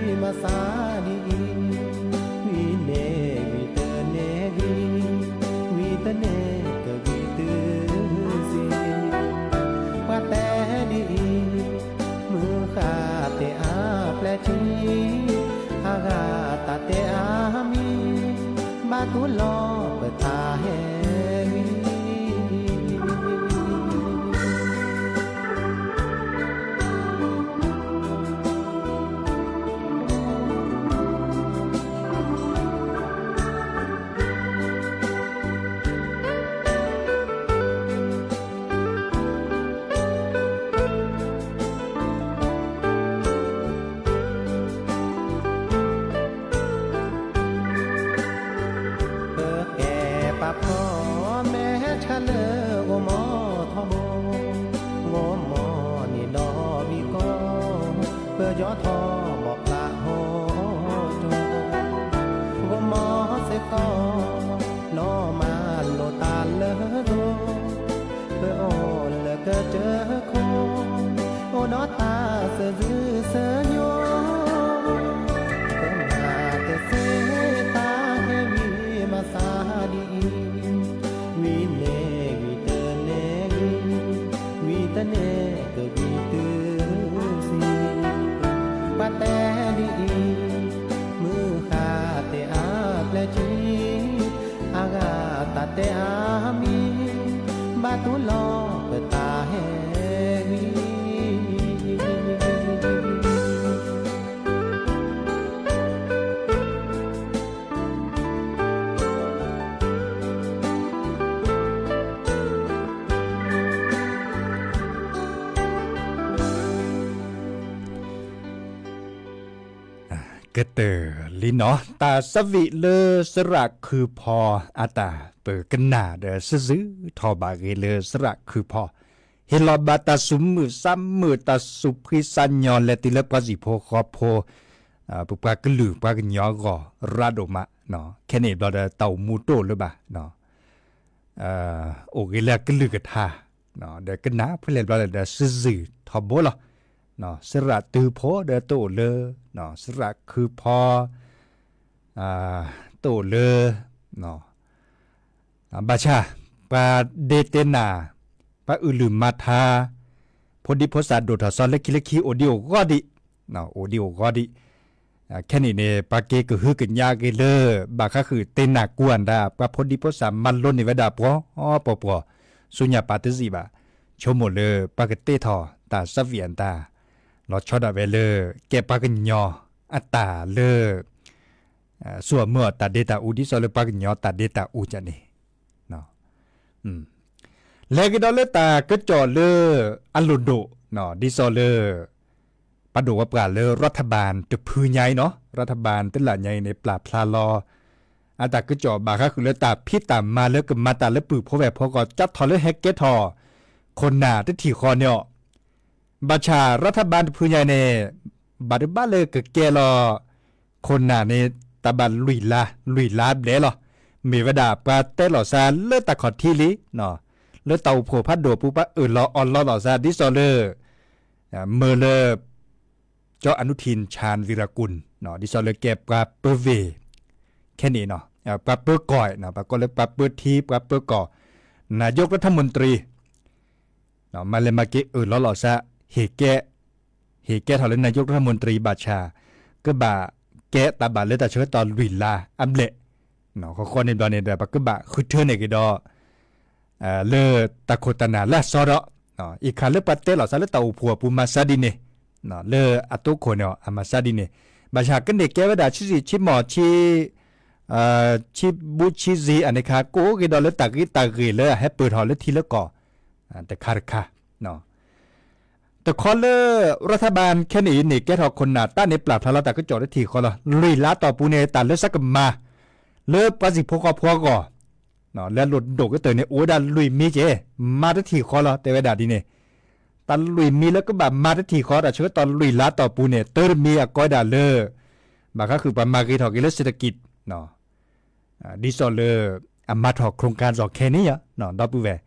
မီၤထီဘိ, ဂီၤမီၤန့ၣ်ဒီးဝံၤကီ, ပယီၤထီၣ်ဘီၣ်ကျးဟီၣ်ကၠီ, ဂီၤမီၤစ့ၢ်ကီး လီၤမၢ်လိာ်သးလၢယိၤ, ပအိၣ်လၢကတၢၢ်ခိၣ်, အိၣ်ဒီးတၢ်သးဒုးသးညီ, ပမၤတသ့ တၢ်ဟဲဝံၤမၤသးဒ်အံၤ, ဝံၤန့ၣ်ဝံၤတန့ၢ်ဂံၢ်, ဝံၤတန့ၢ်ကဂံၢ်တုၤစ့ၢ်, ပှၤတဲဒ်အံၤ, မုၢ်ဃၢ်တဲအါပျဲၢ်ထံ, အဂၤတၢ်တဲအါမံၤ, ဘၣ်တူၢ်လိာ်ပတၢ်ဟဲဝံၤ ပကဲပာ်ဖှိၣ်မဲာ်ဆှးလၢဂီၤမီၤထီဘိ, ဂီၤမီၤန့ၣ်ဒီးဝံၤကီ, ပယီၤထီၣ်ဘီၣ်ကျးဟီၣ်ကၠီ, ဂီၤမီၤစ့ၢ်ကီး လီၤမၢ်လိာ်သးလၢယိၤ, ပအိၣ်လၢကတၢၢ်ခိၣ်, အိၣ်ဒီးတၢ်သးဒုးသးညီ, ပမၤတသ့ တၢ်ဟဲဝံၤမၤသးဒ်အံၤ, ဝံၤန့ၣ်ဝံၤတန့ၢ်ဂံၢ်, ဝံၤတန့ၢ်ကဂံၢ်တုၤစ့ၢ်, ပှၤတဲဒ်အံၤ, မုၢ်ဃၢ်တဲအါပျဲၢ်ထံ, အဂၤတၢ်တဲအါမံၤ, ဘၣ်တူၢ်လိာ်ပတၢ်ဟဲဝံၤ ကတၢၢ်လံနီၤ, တၢ်သးဝံၣ်လၢသရၣ်ခုဖီအတၢ် ပကနၣ်ဒီးစံးဆၢထီၣ်ဘၣ်ဂ့ၤလၢသရၣ်ခုဖီ, ဟ့ၣ်လီၤဘၣ်တၢ်သူၣ်မုာ်သးမုာ် တၢ်သူၣ်ဖှံသးညီလဲၤတုၤလၢပှၤဟံၣ်ဖိဃီဖိ, ပပှၤကလုာ်ပှၤကညီအဂီၢ်ရၤဒိၣ်မး, ခဲန့ၣ်ဘျီဒီးတၢ်အိၣ်မူတအိၣ်လၢၤဘၣ် အိၣ်ဂ့ၤလၢအကလုၢ်ကထါ, ဒီးကနၣ်ဖဲလဲၣ်ဘျီလဲၣ်ဒီးစံးဆၢထီၣ်ဘိလီၤ. သရၣ်တုၤဖိဒီးတအိၣ်လၢ, သရၣ်ခုဖီ, တအိၣ်လၢ, ဘၣ်ဆၣ်, ပှၤဒ့တဲနၢ်, ပှၤအုၣ်လုၢ်မၤထါ, ဖိဒံဖိသၣ်ဒိၣ်ထီၣ်စီၤလၢခံလၢခံအိၣ်ဒံးအိၣ်ဂီၢ်ဒံး, အိၣ်ဒံးအိၣ်ဂီၢ်ဒံး ခဲနံၣ်န့ၣ် ပှၤက့ၤကဟုကညးက့ၤလၢ ဘၣ်ဃးဃုာ်တ့ၢ်နၢ်ကူၣ်အတၢ် ပှၤဖိဒံဖိသၣ်မၤလိန့ၢ်ဝဲဒၣ်ပှီၤပှီၤပှီၤ, ဆူညါပာ်တစံးဘၣ်, ဆိကမိၣ်လၢပှၤကတ့ထီၣ်တၢ်သးဝံၣ်အတၢ်, လီၤဆီဒၣ်ဝဲလၢ ကဲပှၤကညီအတၢ်လၢ စိာ်မၢအီၤတၢ်ဒ့တၢ်အူ ဒ်သိးလၢပှၤကညီတၢ်ဒ့တၢ်အူကန့ၣ် လဲၤကဒီးလၢတၢ်ကစီၣ်လၢအလိၣ်ဒိၣ် ဒ်သိးလၢ ပှၤဒိၣ်ဝဲပှၤလၢ ရးထဘၢၣ် တဖုညါအံၤနီၤ ရးထဘၢၣ် တလၢညါအံၤန့ၣ် ပျၢ်ဖျါလီၤ အတၢ်ကစီၣ်ဘၣ်ဃးဃုာ်လၢတၢ်ဖံးတၢ်မၤလၢကမၤတၢ်လၢပုၢ်ဖိဝဲၢ်ဖိအဂီၢ် ကၠါထီၣ်လၢဟဲကဲထီၣ် ခိၣ်နၢ်တထံၣ်ဃီန့ၣ်အီၤ ဘၣ်ဆၣ်ရးထဘၢၣ်တဖုညါအံၤန့ၣ် ဘၣ်တဘၣ်လၢကကဲလီၤ ခိၣ်နၢ်န့ၣ် တၢ်ဘၣ်လွံၢ်လါ လွံၢ်လါဘျဲၣ်လီၤ. မ့ၢ်ဝဲဒၣ်ပှၤတဲလိာ်သးလၢတၢ်ခီၣ်ထံးလံ လၢတၢ်အိၣ်ဖှိၣ်ဖးဒိၣ်အပူၤ ပှၤအၢၣ်လီၤအီလီၤလိာ်သး ဒ်သိးလၢ မၢလၢ ကၠီအနုထံၣ် ဆၣ်ဝံရၤကူၣ် ဒ်သိးလၢကဲပှၤပၢဝ့ၢ် ခဲန့ၣ်နီၤ ပှၤပၢကီၢ် ပှၤကိးလၢပှၤပၢထံ ပှၤပၢကီၢ် นายกรัฐมนตรี မၤလဲၤမၤက့ၤအၢၣ်လီၤလိာ်သး ဟ့ၣ်ကဲ ဟ့ၣ်ကဲထီၣ်လၢ นายกรัฐมนตรี ဘၣ်ဆၣ် ကဘၣ်ကဲတၢ်ဘၣ်လၢတၢ်ဆၢကတီၢ်လွံၢ်လါအဘျဲၣ် ဃီဃီန့ၣ်ဘျီန့ၣ်ဒီး ပကဘၣ်ဃုထၢန့ၢ်က့ၤဒီး လၢတၢ်ခိၣ်တၢ်နၢ်လၢအစီဒီး အံၤခါလၢပှၤတဲလိာ်သးလၢတၢ်အိၣ်ဖှိၣ်အပူၤမၤသးဒ်န့ၣ် လၢအတိခိၣ်န့ၣ်အီၤ အမၤသးဒ်န့ၣ် ဘၣ်ဆၣ်ကန့ၢ်ကဲဝဲဒၣ်ဆံးဆံးဆံးမီၢ်ဆံး ဆံးဘူးဆံးစ့အန့ၣ်ခါ ကအိၣ်က့ၤဒီးလၢတၢ်ဂ့ၤတၢ်ဂ့ၤလၢအဟဲပၢၢ်ထီၣ်လၢထံလၢကီၢ် တခါတခါ တခီလၢ ရးထဘၢၣ် ခဲန့ၣ်အံၤန့ၣ် ကဲထီၣ်ခိၣ်နၢ်တၢ်န့ၣ်ပျၢ်ဖျါလီၤတၢ်ကစီၣ်တထံၣ်ဃီလီၤ. လွံၢ်လါတီၢ်ပူၤန့ၣ် တၢ်လၢသးကမၤ လၢပှၤစံၣ်ဖိဃီဖိအဂီၢ် လၢအလိၣ်ဒိၣ်ကတၢၢ်န့ၣ် အိၣ်ဝဲဒၣ်လွံၢ်မံၤက့ၤ မၤတထံၣ်ဃီလီၤ တဲဝဲဒၣ်ဒ်န့ၣ် တၢ်လွံၢ်မံၤလၢကဘၣ်မၤတထံၣ်ဃီ တၢ်ဆၢကတီၢ်လွံၢ်လါတီၢ်ပူၤန့ၣ် တၢ်တမံၤအကိးဝဲဒၣ်လၢ ဘၣ်ဃးဃုာ်ပှၤမၤဂ့ၤထီၣ်က့ၤလၢ เศรษฐกิจ ဒ်သိးလၢ အမၤထီၣ် โครงการ စီၤခဲန့ၣ် ဒီပုၢ်ဝဲၢ်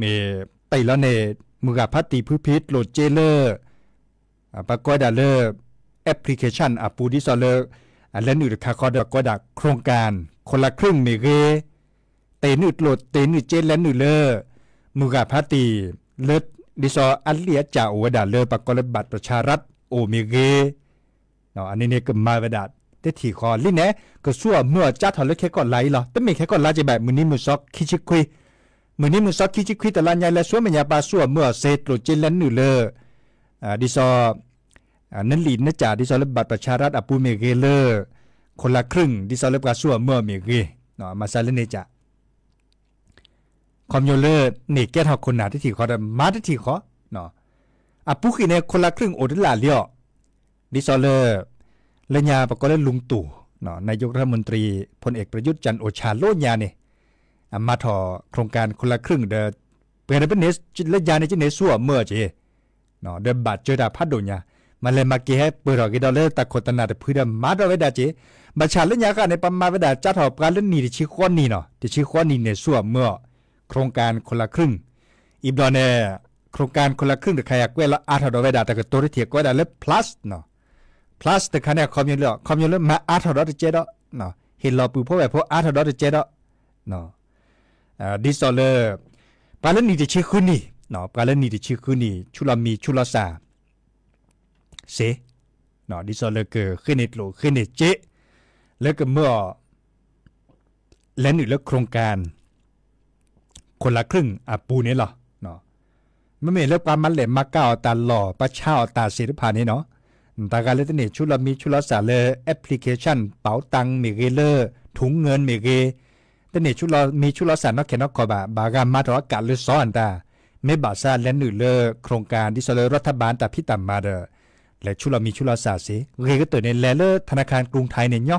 မ့ၢ်တ့ၢ်လီၤန့ၣ် မုၢ်ဂၤဖးတံၢ်ဖုဖံးကျိၣ်စ့လၢ ပှၤကိးဝဲဒၣ်လၢ application အပူၤ ဒ်သိးလၢ အလဲၤနုာ်တခါဃီဒီး ကိးဝဲဒၣ် โครงการ คนละครึ่ง မ့ၢ်ဂ့ၤ တ့ၢ်နုာ်ကျိၣ်တ့ၢ်နုာ်စ့လဲၤနုာ်လၢ မုၢ်ဂၤဖးတံၢ် လၢ ဒ်သိးအလံာ်အစၢ်အိၣ်ဝဲဒၣ်လၢ ပှၤကိးလၢ บัตรประชารัฐ အိၣ်မ့ၢ်ဂ့ၤ အန့ၣ်န့ၣ်ကမၤဝဲဒၣ် တထံၣ်ဃီလံန့ၣ် ကဆူၣ်အီၤမၢအီၤကၠါထီၣ်လၢခဲကိာ်လါအံၤလီၤ. တမ့ၢ်ခဲကိာ်လါက့ဘၣ် မုၢ်နံၤမုၢ်သီခံဆံခွံ မုၢ်နံၤမုၢ်သီခံဆံခွံတလါညါ လဲၤဆူမဲာ်ညါ ပှၤဆူၣ်အီၤမၢအီၤစ့ ကျိၣ်စ့လဲၤနုာ်လၢ ဒ်သိး နလံာ်နစၢ် ဒ်သိးလၢ บัตรประชารัฐ အပူၤမ့ၢ်ဂ့ၤလၢ คนละครึ่ง ဒ်သိးလၢပှၤဆူၣ်အီၤမၢအီၤမ့ၢ်ဂ့ၤ မၤစၢၤလၢန့ၣ်က ခီဖျိလၢ န့ၢ်ကဲထီၣ်ခိၣ်နၢ်တထံၣ်ဃီဒီး မၤတထံၣ်ဃီ အပူၤကွံာ်န့ၣ် คนละครึ่ง အိၣ်တလၢ်လံအီၤ ဒ်သိးလၢ လၢညါပကိးလၢ ลุงตู่ นายกรัฐมนตรี พลเอกประยุทธ์ จันทร์โอชา လၢညါန့ၣ် အမၤထီၣ် โครงการ คนละครึ่ง ဒီး ပှဲၤဒီးပန့ၣ် လၢညါန့ၣ် ကန့ၢ်ဆူၣ်အီၤမၢအီၤက့ ဒီးဘၣ်စၢၤတၢ်ဖးဒိၣ်ညါ မၤလဲၤမၤက့ၤဟဲပၢၢ်ထီၣ်က့ၤဒီးလၢတၢ်ခိၣ်တၢ်နၢ်တဖုဒီး မၤထီၣ်ဝဲဒၣ်က့ ဘၣ်ဆၣ်လၢညါဃၣ်န့ၣ် ပမၤဝဲဒၣ်ကၠါထီၣ်ပှၤလၢနံၣ်တဆံဃီနံၣ်နီၤ တဆံဃီနံၣ်န့ၣ်ဆူၣ်အီၤမၢအီၤ โครงการ คนละครึ่ง အံၤဘျီန့ၣ် โครงการ คนละครึ่ง တခါအံၤကွဲးလီၤအါထီၣ်ဒီးဝဲဒၣ်တၢ်ကတိၤတထံၣ် ကွဲးဝဲဒၣ်လၢ plus နီၤ plus တခါန့ၣ် အခီပညီလၢ အခီပညီလၢမၤအါထီၣ်ဒီးတကဲဒီး ဟ့ၣ်လီၤပုၢ်ဖိဝဲၢ်ဖိအါထီၣ်ဒီးတကဲဒီး ဒ်သိးလၢ ပှၤလၢနံၣ်တဆံဃုနံၣ် ပှၤလၢနံၣ်တဆံဃုနံၣ် ဆူၣ်လီၤမံၤဆူၣ်လီၤစၢ် စ့ ဒ်သိးလၢကဃ့န့ၢ်ကျိၣ်ဃ့န့ၢ်စ့ လၢကမၢအီၤ လဲၤနုာ်လၢ โครงการ คนละครึ่ง အပူၤန့ၣ်လီၤ. မ့မ့ၢ်လၢပှၤမၤလဲၢ်မၤကၤအီၣ်တၢ်လီၢ် ပှၤဆါအီၣ်တၢ်သ့ၣ်တဖၣ်န့ၣ်နီၤ တၢ်ဂၤလၢတန့ၢ်ဆူၣ်လီၤမံၤဆူၣ်လီၤစၢ်လၢ application ပာ်တၢ်မ့ၢ်ဂ့ၤလၢ ထုငၢၢ်မ့ၢ်ဂ့ၤ တန့ၢ်ဆူၣ်လီၤမံၤဆူၣ်လီၤစၢ်နီၢ်ခဲနီၢ်ခီဘၣ် ဘၣ်ဂၤမၤထီၣ်အကးလၢစီၤအတၢ် မ့ၢ်ဘၣ်ဆၣ်လဲၤနုာ်လၢ โครงการ ဒ်သိးလၢ รัฐบาล တၢ်ဖံးတၢ်မၤဒီး လဲၤဆူၣ်လီၤမံၤဆူၣ်လီၤစၢ်စ့ ဂ့ၤကတၢၢ်န့ၣ် လဲၤလၢ ธนาคารกรุงไทย န့ၣ်ညီ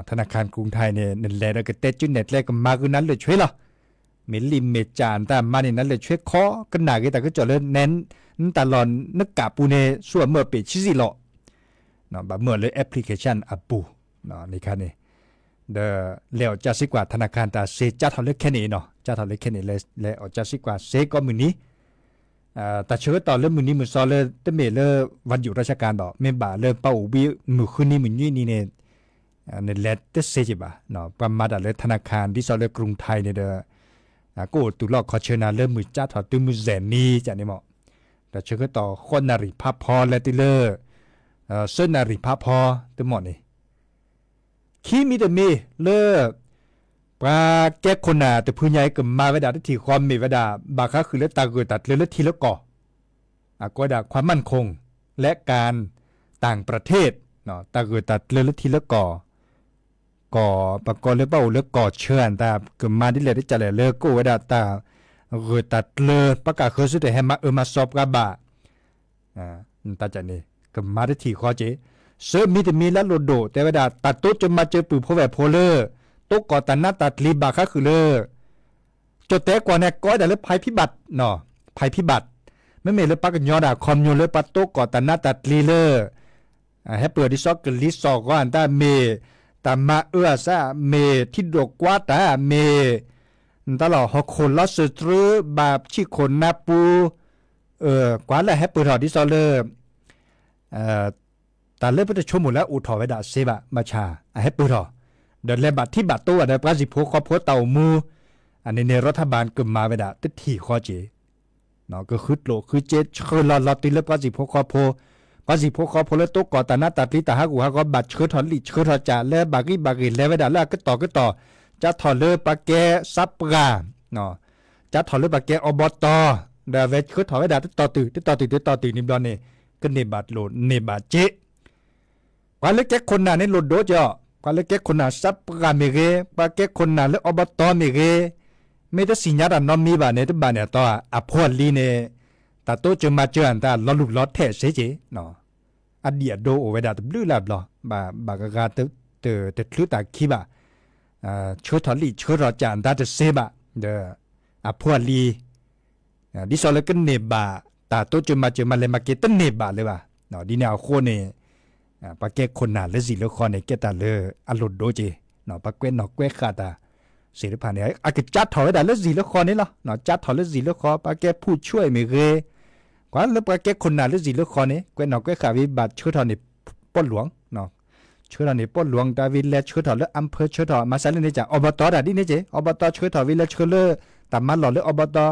ธนาคารกรุงไทย န့ၣ် နလဲၤဒီးကတဲကုနဲၣ်ကျဲကမၤဃုာ်နၤလၢာ်ဆွ့လီၤ. မ့ၢ်လံာ်မ့ၢ်စၢ်နတၢ်မၤန့ၣ် နၤလၢာ်ဆွ့ခီကနၣ်ဂ့ၤတၢ်ကစီၣ်လၢ နတၢ်လီၢ်နကးပူၤန့ၣ် ဆူၣ်အီၤမၢအီၤပ့ၣ်ဆံးစံးလီၤ. ဘၣ်မၢအီၤလၢ application အပူၤ န့ၣ်ခါန့ၣ် ဒီးလဲၤအီၣ်ကၢ်စ့ကွၢ် ธนาคาร တၢ်စ့ကၠါထီၣ်လၢခဲန့ၣ်နီၤ ကၠါထီၣ်လၢခဲန့ၣ် လဲၤအီၣ်ကၢ်စ့ကွၢ်စ့ကိးမုၢ်နံၤ တၢ်ဆၢကတီၢ်လၢမုၢ်နံၤမုၢ်သီလၢတမ့ၢ်လၢ วันหยุดราชการ ဒီး မ့ၢ်ဘၣ်လၢပှၤအိၣ်ဘှံးမုၢ်ဃုနံၤမုၢ်နွံနံၤန့ၣ် နလဲၤတသ့က့ဘၣ်. ပှၤမၤတၢ်လၢ ธนาคาร ဒ်သိးလၢ กรุงไทย န့ၣ်ဒီး ကအိၣ်တုၤလီၢ်ခီၣ်ဆၢနၤလၢမုၢ်ကၠါထီၣ်တုၤမုၢ်စဲၤမံၤကန့ၣ်မး တၢ်ဆၢကတီၢ်ဃိးနၣ်ရံၣ်ဖးဖီလဲၤတုၤလၢ သၢနၣ်ရံၣ်ဖးဖီတမီၢ်န့ၣ် ခံမံၤတမံၤလၢ ပှၤကဲခိၣ်နၢ်တဖုညါအံၤကမၤဝဲဒၣ်တထံၣ်ဃီမ့ၢ်ဝဲဒၣ် ဘၣ်ဃးဃုာ်လၢတၢ်ဂၢၢ်တၢ်ကျၢၤလၢထံလၢကီၢ် အကိးဝဲဒၣ် ความมั่นคง และการต่างประเทศ တၢ်ဂၢၢ်တၢ်ကျၢၤလၢထံလၢကီၢ် ကီၢ် ပကိးလၢပှၤအိၣ်လၢကီၢ်ဆၢအတၢ်ကမၤဒ်လဲၣ်ဒ်လဲၣ်လၢကအိၣ်ဝဲဒၣ်တၢ် ဂၢၢ်တၢ်ကျၢၤ ပှၤကၢ်ဃၢၤဆူတဟဲမၤအၢမၤစီပှၤဘၣ် တၢ်န့ၣ် ကမၤတထံၣ်ဃီက့ၤ, ဆၢမံၤတမံၤလၢအလိၣ်ဒိၣ် တဲဝဲဒၣ် တၢ်တိစၢၤမၤစၢၤပုၢ်ဖိဝဲၢ်ဖိလၢ တိကိးတၢ်နးတၢ်ကျံၤဘၣ်ဃးဃုာ်လၢ ကၠီၣ်တဲၣ်ကွီၢ်န့ၣ် ကိးဝဲဒၣ်လၢ ภัยพิบัติ ภัยพิบัติ မ့မ့ၢ်လၢပှၤကညီဒၣ်ခီပညီလၢပှၤတိကိးတၢ်နးတၢ်ကျံၤလၢ ဟဲပၢၢ်ဒ်သိးကလံၤစိးဂီၤအတၢ်မ့ၢ်, တၢ်မၤအၢအသးမ့ၢ်, ထံဒိၣ်ကွါတၢ်မ့ၢ်, နတၢ်လီၢ်ဟီၣ်ခိၣ်လီၤစၢၤတြၢဘၣ်ဆံးခိၣ်နၢ်ပူၤ, ကွၢ်လၢအဟဲပၢၢ်ထီၣ်ဒ်သိးလၢ တၢ်လၢပတဆိကမိၣ်လၢအအိၣ်ထီၣ်ဝဲဒၣ်စ့ဘၣ် ဘၣ်ဆၣ်အဟဲပၢၢ်ထီၣ်, ဒီးလဲၤဘၣ်ထံဘၣ်တိဘၣ်ဒီးပှၤစံၣ်ဖိဃီဖိတၢ်အိၣ်မူ, အန့ၣ်န့ၣ် รัฐบาล ကမၤဝဲဒၣ်တထံၣ်ဃီက့ၤ ကဃုကျိၣ်ဃုစ့ဆှၢလီၤလီၤတံၢ်လၢပှၤစံၣ်ဖိဃီဖိ, ပှၤစံၣ်ဖိဃီဖိလၢတိကိးတၢ်နးတၢ်ကျံၤတၢ်ဟးဂူာ်ဟးဂီၤ ဘၣ်ဆှၢထီၣ်လံာ်ဆှၢထီၣ်ကၠၣ်လၢဘၣ်ဂံၢ်ဘၣ်ဂ့ၤ လဲၤဝဲဒၣ်လၢအကတီၢ်ကတီၢ်, ကၠါထီၣ်လၢပှၤကဲစးပှၢ်, ကၠါထီၣ်လၢပှၤကဲအဘီတီ, ဒီးအဝဲဆှၢထီၣ်ဝဲဒၣ်တတီၤတုၤ တတီၤတုၤ တတီၤတုၤန့ၣ်ဘျီန့ၣ် ကန့ၢ်ဘၣ်လိာ်န့ၢ်ဘၣ်စ့ ပှၤလၢကဲခိၣ်နၢ်န့ၣ်လိၣ်ဒိက့ၤအီၤ, ပှၤလၢကဲခိၣ်နၢ်စးပှၢ်မ့ၢ်ဂ့ၤ, ပှၤကဲခိၣ်နၢ်လၢအဘီတီမ့ၢ်ဂ့ၤ, မ့ၢ်တသ့ၣ်ညါတၢ်နီတမံၤဘၣ်န့ၣ် တဘၣ်န့ၣ်အတီ အဖိအလံၤန့ၣ် တၢ်တိစၢၤမၤစၢၤအတၢ်လီၤလူၢ်လီၤထဲးစ့က့ၤ, အဒံၣ်အဒိအိၣ်ဝဲဒၣ်တဘျုးလၢ်ဘျီ, ဘၣ်ဘၣ်ဂၤဂၤတချုးတၢ်ခံဘၣ်, ဆှၢထီၣ်လံာ်ဆှၢထီၣ်ကၠၣ်အတၢ်တစ့ဘၣ်, ဒီးအဖိအလံၤ ဒ်သိးလၢကန့ၢ်ဘၣ်တၢ်တိစၢၤမၤစၢၤမၤလဲၤမၤက့ၤတန့ၢ်ဘၣ်လၢၤဘၣ်. ဒ်န့ၣ်အဃိန့ၣ် ပှၤကဲခိၣ်နၢ်လၢဇံၣ်လၢဃီန့ၣ် ကဲတၢ်လၢအလိၣ်ဒိက့ၤ, ပှၤကွဲးနီၣ်ကွဲးဃာ်တၢ်စ့ၢ်တဖၣ်န့ၣ် အကစးထီၣ်ဝဲဒၣ်လၢဇံၣ်လၢဃီန့ၣ်လီၤ. ကစးထီၣ်လၢဇံၣ်လၢဃီ ပှၤကဲဖူၣ်ဆှၢအံၤမ့ၢ်ဂ့ၤ, ကွၢ်လၢပှၤကဲခိၣ်နၢ်လၢဇံၣ်လၢဃီန့ၣ် ကွဲးနီၣ်ကွဲးဃာ်ဝံၤဘၣ်ဆှၢထီၣ်န့ၣ် ပီၣ်လူင် ဆှၢထီၣ်န့ၣ် ပီၣ်လူင်တၢ်ဝံၤလဲၤဆှၢထီၣ်လၢ อำเภอ ဆှၢထီၣ် မၤစၢၤလၢန့ၣ်ကၠၣ် အဘီတီတၢ်ဒ်န့ၣ်က့ၤ အဘီတီဆှၢထီၣ်ဝံၤလဲၤဆှၢလၢ တၢ်မၤလီၢ်လၢအဘီတီ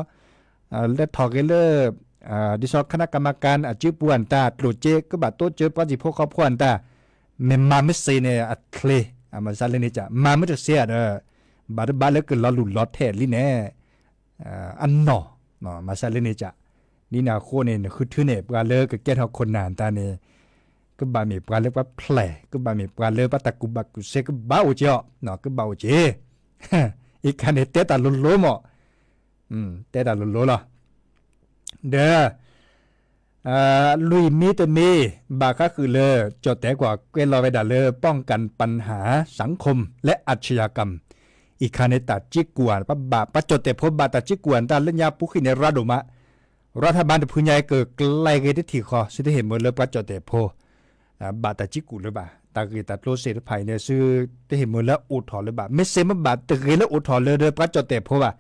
လဲၤထီၣ်ဂ့ၤလၢ ဒ်သိး คณะกรรมการ အစုပူၤအတၢ်ကျိၣ်စ့ ကဘၣ်တိစၢၤပှၤစံၣ်ဖိဃီဖိအတၢ် မ့ၢ်မၤမ့ၢ်စ့န့ၣ် အချ့ မၤစၢၤလၢန့ၣ်ကၠၣ် မၤမ့ၢ်တစ့ဧါဒီး ဘၣ်တဘၣ်လၢကလီၤလူၢ်လီၤထဲးလံန့ၣ် အနီၢ် မၤစၢၤလၢန့ၣ်ကၠၣ် ဒ်န့ၣ်အဃိန့ၣ် နဃုထၢန့ၣ် ပှၤလၢကကဲထီၣ်ခိၣ်နၢ်တၢ်န့ၣ် ကဘၣ်မ့ၢ်ပှၤလၢပှၤဖျဲၣ် ကဘၣ်မ့ၢ်ပှၤလၢပှၤတၢ်ကူၣ်ဘၣ်ကူၣ်သ့ကဘၣ်အိၣ်က့ၤအီၤ ကဘၣ်အိၣ်က့ၤ အံၤခါန့ၣ်တဲတၢ်လိၤလိၤမး တဲတၢ်လိၤလိၤလီၤ ဒီး လွံၢ်မံၤတမံၤ ဘၣ်ဃးဃုာ်လၢ ကၠီၣ်တဲၣ်ကွီၢ်ကွဲးလီၤဝဲဒၣ်လၢ ป้องกันปัญหาสังคมและอาชญากรรม အံၤခါန့ၣ် တၢ်ကံးကူၣ်ဧါ ပှၤဘၣ် ပှၤကၠီၣ်တဲၣ်ဖိဘၣ်တၢ်ကံးကူၣ်ဧါ တၢ်လၢညါပူၤဃံန့ၣ် ရၤဒိၣ်မး รัฐบาล တဖုညါအံၤကကျဲၤဂ့ၤတထံၣ်ဃီ သုတဟ့ၣ်မၢလၢပှၤကၠီၣ်တဲၣ်ဖိ ဘၣ်တၢ်ကံးကူၣ်လၢၤဘၣ် တၢ်ဂ့ၢ်တၢ်ကျိၤသ့ၣ်တဖၣ်အံၤန့ၣ် သုတဟ့ၣ်မၢလၢအအိၣ်ထီၣ်လၢၤဘၣ် မ့ၢ်စ့မ့ၢ်ဘၣ်တဂ့ၤလၢအိၣ်ထီၣ်လၢၤဒီးပှၤကၠီၣ်တဲၣ်ဖိဘၣ်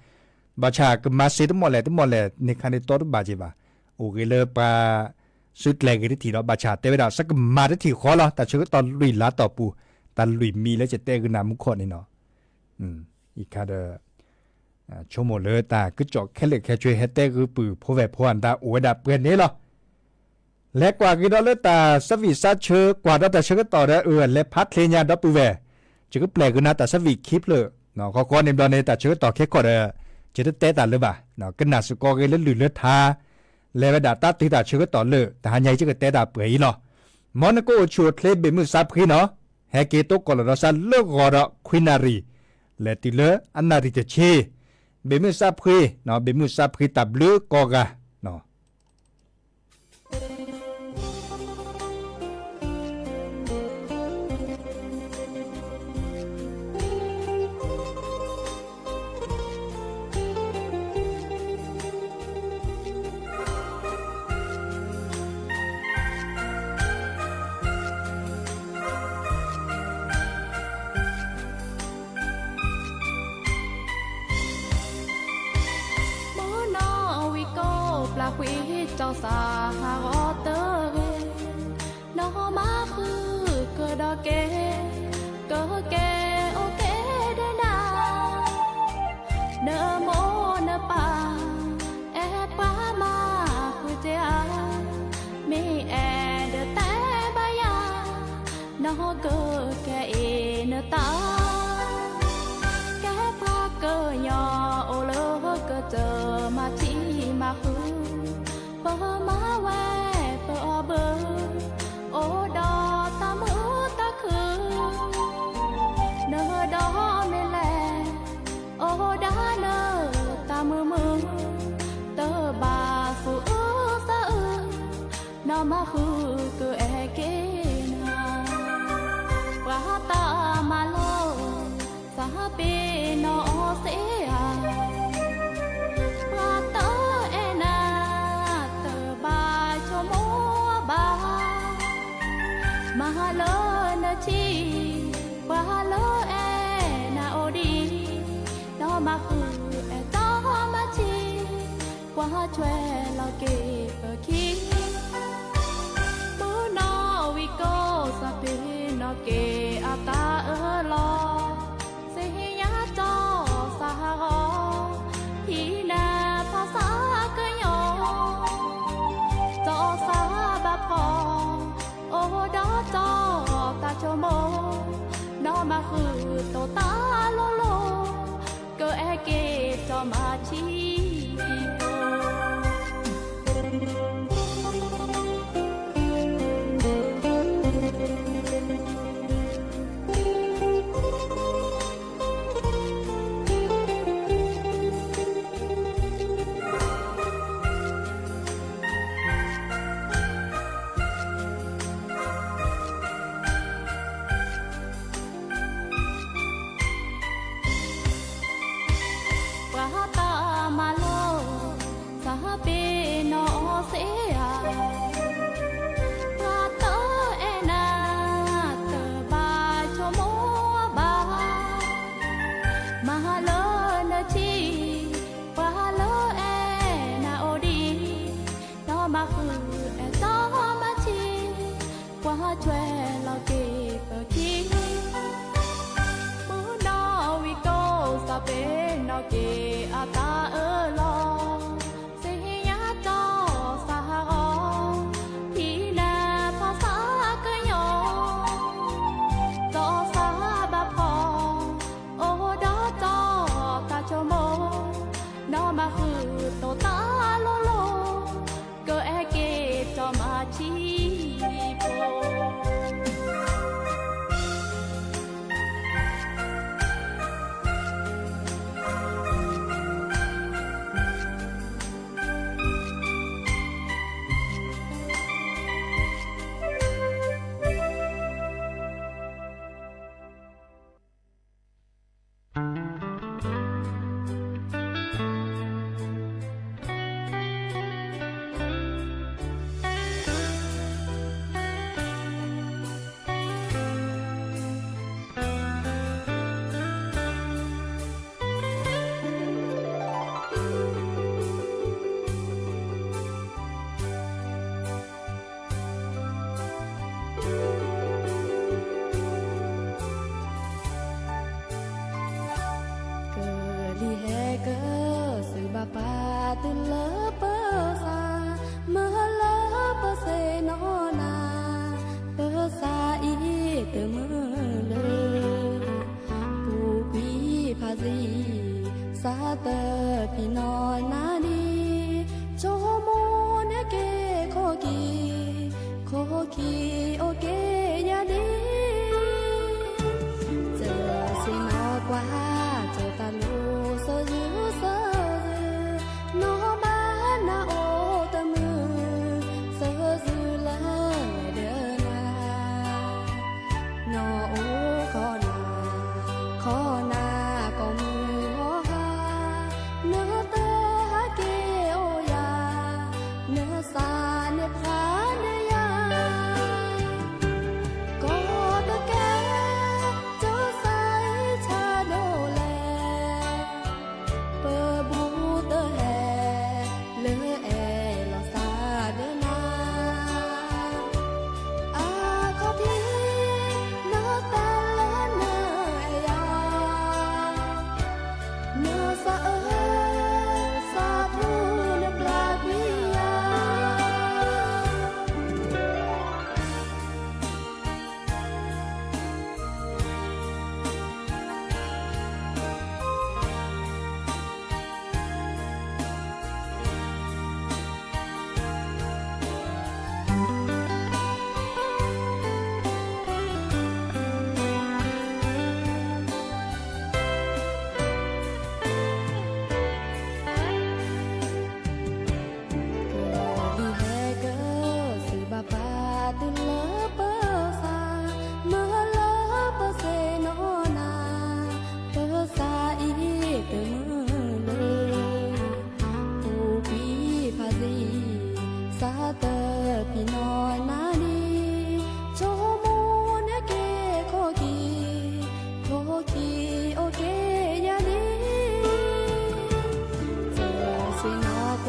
ဘၣ်ဆၣ်ကမၤစ့တမီၢ်လဲၣ်တမီၢ်လဲၣ် န့ၣ်ခါန့ၣ်တီတဘၣ်က့ၤဘၣ် အိၣ်ဂ့ၤလၢပှၤ သုကျဲၤဂ့ၤတထံၣ်ဒီး ဘၣ်ဆၣ်တဲဝဲဒၣ် သးကမၤတထံၣ်ဃီလီၤ တၢ်ဆၢကတီၢ်လွံၢ်လါတီၢ်ပူၤ တၢ်လွံၢ်မံၤလၢယတဲဂုာ်နၤမူခိၣ်န့ၣ်နီၤ အံၤခါဒီး ဆိကမိၣ်လၢတၢ်ကစီၣ်ခဲလၢာ်ခဲဆ့ ဟဲတဲဂုာ်ပုၢ်ဖိဝဲၢ်ဖိအတၢ်အိၣ်ဝဲဒၣ်ပှဲၤန့ၣ်လီၤ. လဲၤကွၢ်က့ၤဒီးလၢတၢ်ဆၢဝံၣ်ဆၢဆၢ ကွၢ်ဒီးတၢ်ဆၢကတီၢ်ဒီး အၢ လဲၤဖးချ့ညါဒီပုၢ်ဝဲၢ်, ယကပျဲၢ်က့ၤနၤတၢ်ဆၢဝံၣ်ခံဖျၢၣ်, ဃီဃီန့ၣ်ဘျီန့ၣ် တၢ်ဆၢကတီၢ်ခဲကီၢ်ဒီး ယတတဲတၢ်လၢၤဘၣ်, ကနၣ်စ့ၢ်ကီးဂ့ၤလၢလုၢ်လၢထါ, လဲၤဝဲဒၣ်တၢ်တုၤတၢ်ဆၢကတီၢ်လၢ တဟါညါအံၤ ယကတဲတၢ်ပှဲၤအံၤလီၤ. မ်နကအိၣ်ဆူၣ်အိၣ်ချ့ဘ့ၣ်မုၢ်ဆါဖှံနီၤ, ဟဲက့ၤတိကိၢ်လီၤဒီးစၢ်လၢဂီၤဒီး ခွံနၣ်ရံၣ်, လဲၤတုၤလၢအနၣ်ရံၣ်တဆံ, ဘ့ၣ်မုၢ်ဆါဖှံ, ဘ့ၣ်မုၢ်ဆါဖှံတၢ်ဘျုးကိးဂၤ မုၢ်နီၢ်ဝံၤကိးပျၢ်ကွံာ်စီၤသးဟးဂီၤတဂ့ၤ, နီၢ်မၤဃုာ်ကဒီးက့ၤ, ကက့ၤအိၣ်က့ၤဒီးနၤ, နမိၢ်နပၢ် အဲၣ်ပှၤမၤဃုာ်က့ၤဧါ, မ့ၢ်အဲၣ်ဒိးတဲဘၣ်ယၤ, နီၢ်ကကဲအံၤနတၢ်, ကဲပှၤကညီအိၣ်လၢကစၢၢ်မၤထံမၤဃုာ်, ပမၤဝဲပအီၣ်ဘၢ, အိၣ်ဒီးတၢ်မုာ်တၢ်ခုၣ်, နဒီးမ့ၢ်လဲၣ်, အိၣ်ဒၣ်နတၢ်မုာ်မုာ် မၤဃုာ်ကအဲၣ်က့ၤနၤ, ပှၤတၢ်မၤလိ သးပ့ၤနီၣ်စ့ဧါ, ပှၤတအဲၣ်နၤ တဘၣ်ဆိကမိၣ်ဘၣ်, မၤလၢနထံၣ် ပှၤလၢအဲၣ်နၤအိၣ်ဒံး, ဒီးမၤဃုာ်အဲၣ်တၢ်မၤထံ ပှၤဟးထွဲလီၤက့ၤပခံ, မုၢ်နီၢ်ဝံၤကိး သးပ့ၤနီၣ်က့ၤအတၢ်အၢၣ်လီၤ, သ့ၣ်ညါတီၢ်သးဟးဂီၤ, ဟံးနၤဖီသးကညီၤ, တီၢ်သးဘၣ်ဖီၣ် အိၣ်ဒီးတီၢ်တၢ်ဆိကမိၣ်, ဒီးမၤဃုာ်တိၢ်တၢ်လိၤလိၤ, ကအဲၣ်က့ၤတီၢ်မၤထံဖိ ပှၤတၢ်မၤလိ သးပ့ၤနီၣ်စ့ဧါ, ပှၤတအဲၣ်နၤ တဘၣ်ဆိကမိၣ်ဘၣ်, မၤလၢနထံၣ် ပှၤလၢအဲၣ်နၤအိၣ်ဒံး, ဒီးမၤဃုာ်အဲၣ်တၢ်မၤထံ ပှၤဟးထွဲလီၤက့ၤပခံ, မုၢ်နီၢ်ဝံၤကိး သးပ့ၤနီၣ်က့ၤအတၢ်အၢၣ်လီၤ, သ့ၣ်ညါတီၢ်သးဟးဂီၤ, ဟံးနၤဖီသးကညီၤ, တီၢ်သးဘၣ်ဖီၣ် အိၣ်ဒီးတီၢ်တၢ်ဆိကမိၣ်, ဒီးမၤဃုာ်တိၢ်တၢ်လိၤလိၤ, ကအဲၣ်က့ၤတီၢ်မၤထံဖိ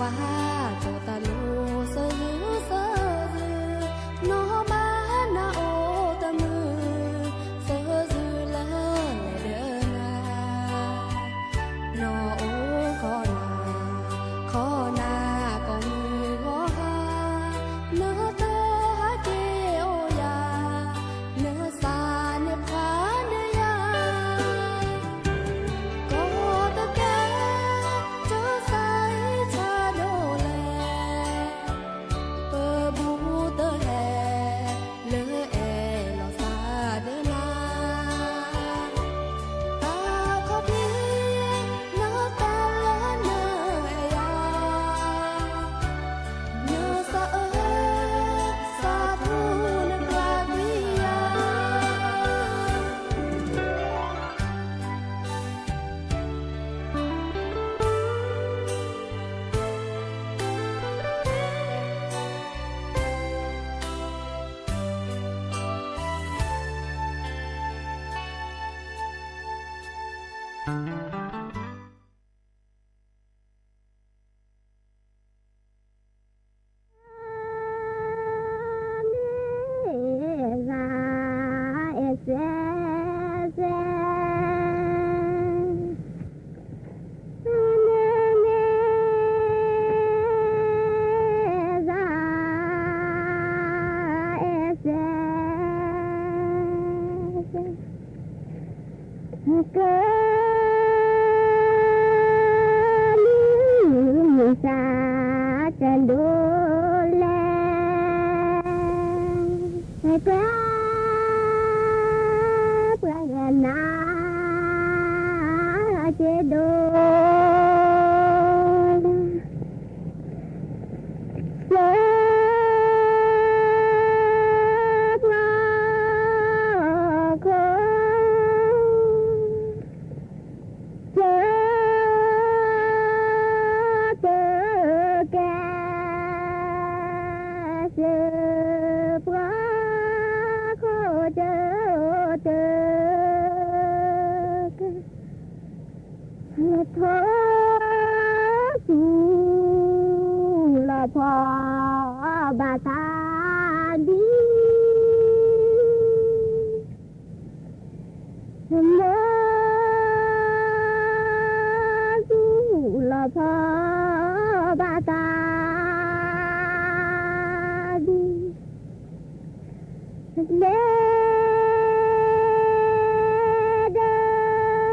ဘၣ်ကီၤသးလိၤ စီၤယုၢ်စီၤယုၢ်, နီၢ်ဘၣ်နၤအိၣ်တမုာ်, စီၤယုၢ်လၢလဲၤဒီးနၤ, နီၢ်အိၣ်ခိးနၤ, ခိးနၤကိးမုၢ်ဂီၤဟါ, နတဟဲက့ၤအိၣ်ယၤ, နသးနဖးနယၤ ကိးတကဲ, တၢ်ဆါဟံၣ်ဆါဒိၣ်လဲၣ်, ပဘူးတဟဲ, လၢအဲၣ်လီၤသးဒီးနၤ, တၢ်ခီၣ်ထံး နတၢ်လၢနအဲၣ်ယၤ နသးအၢ သးထူၣ်နပျၢ်ကွံာ်ယၤ. ကမုၢ်မုၢ်သးတဒိးလဲၣ်, ပှၤ ပှၤဂၤနၤ ကဒိး စၢပှၤခိၣ် စၢတကဲ စၢပှၤခိၣ်တကဲ ထီၣ်ဆူ လီၤဖီဘၣ်သးဒ် မၢဆူ လီၤဖီဘၣ်သးဒ် လဲၤဒီး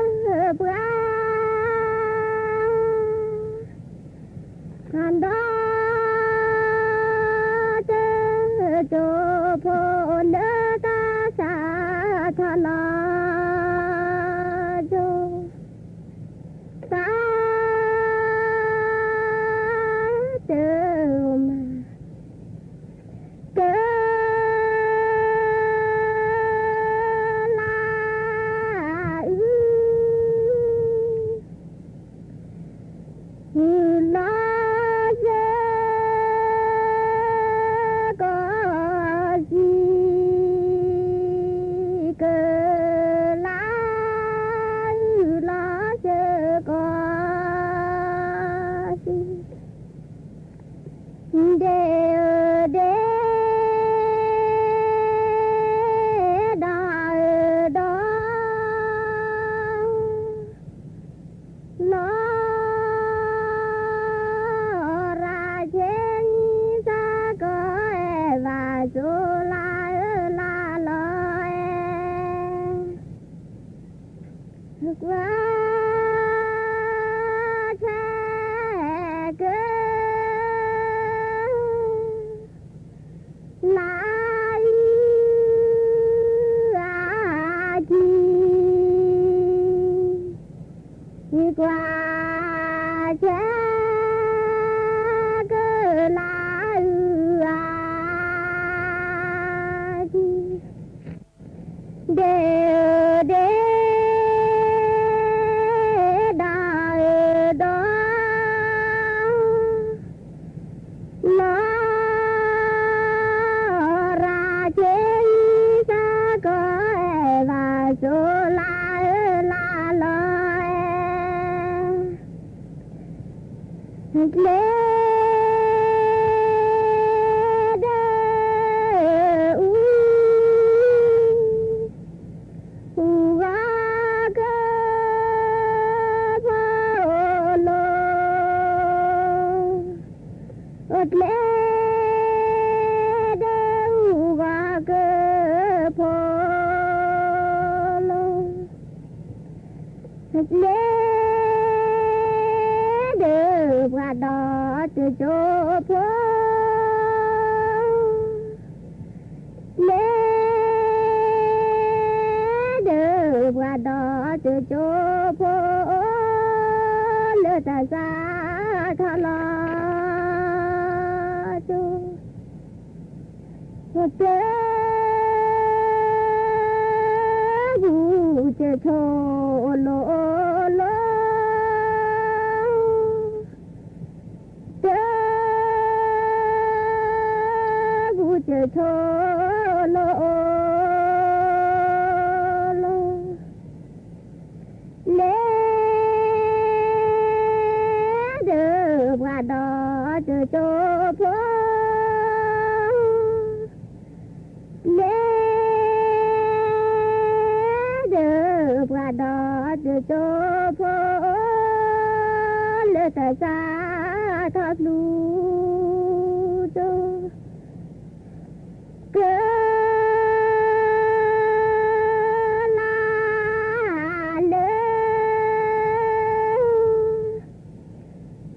ပှၤ ဒီးတကၠိဖိလၢကစးထီၣ်လီၤ ကၠိ သးတမၤ က လါအု လီၤစၢကီးစံ က လါအု လီၤစၢကီးစံ ဒ့ဒ့ ဒီးဒီး လီၤ ရၤဆ့နံၤ စးကီးအဲၣ်ဘၣ်စိၤ လါအၢ လါလီၤအဲၣ် ကွၢ်ဆၢက လါအုအကံ ကွၢ်ဆၢ ကလါအုအကံ ဒ့ဒ့ ဒီးဒီး လီၤ ရၤဆ့နံၤ စးကီးအဲၣ်ဘၣ်စိၤ လါအၢ လါလီၤအဲၣ် ကျဲ ကျဲဒီးအူဂၤကဖိလီၤ, ကျဲဒီးပှၤဒီးတကၠိဖိ, ကျဲဒီးပှၤဒီးတကၠိဖိ, လၢတၢ်စးထီၣ်လီၤကၠိ, တၢ်ဘူၣ်တၢ်ဆိးလိၤလိၤ, တၢ်ဘူၣ်တၢ်ဆိးလိၤလိၤ, လၢဒီးပှၤဒီးတကၠိဖိ, လၢဒီးပှၤဒီးတကၠိဖိ, လၢတၢ်စးထီၣ်ဖျူကၠိ, ကလါလၢ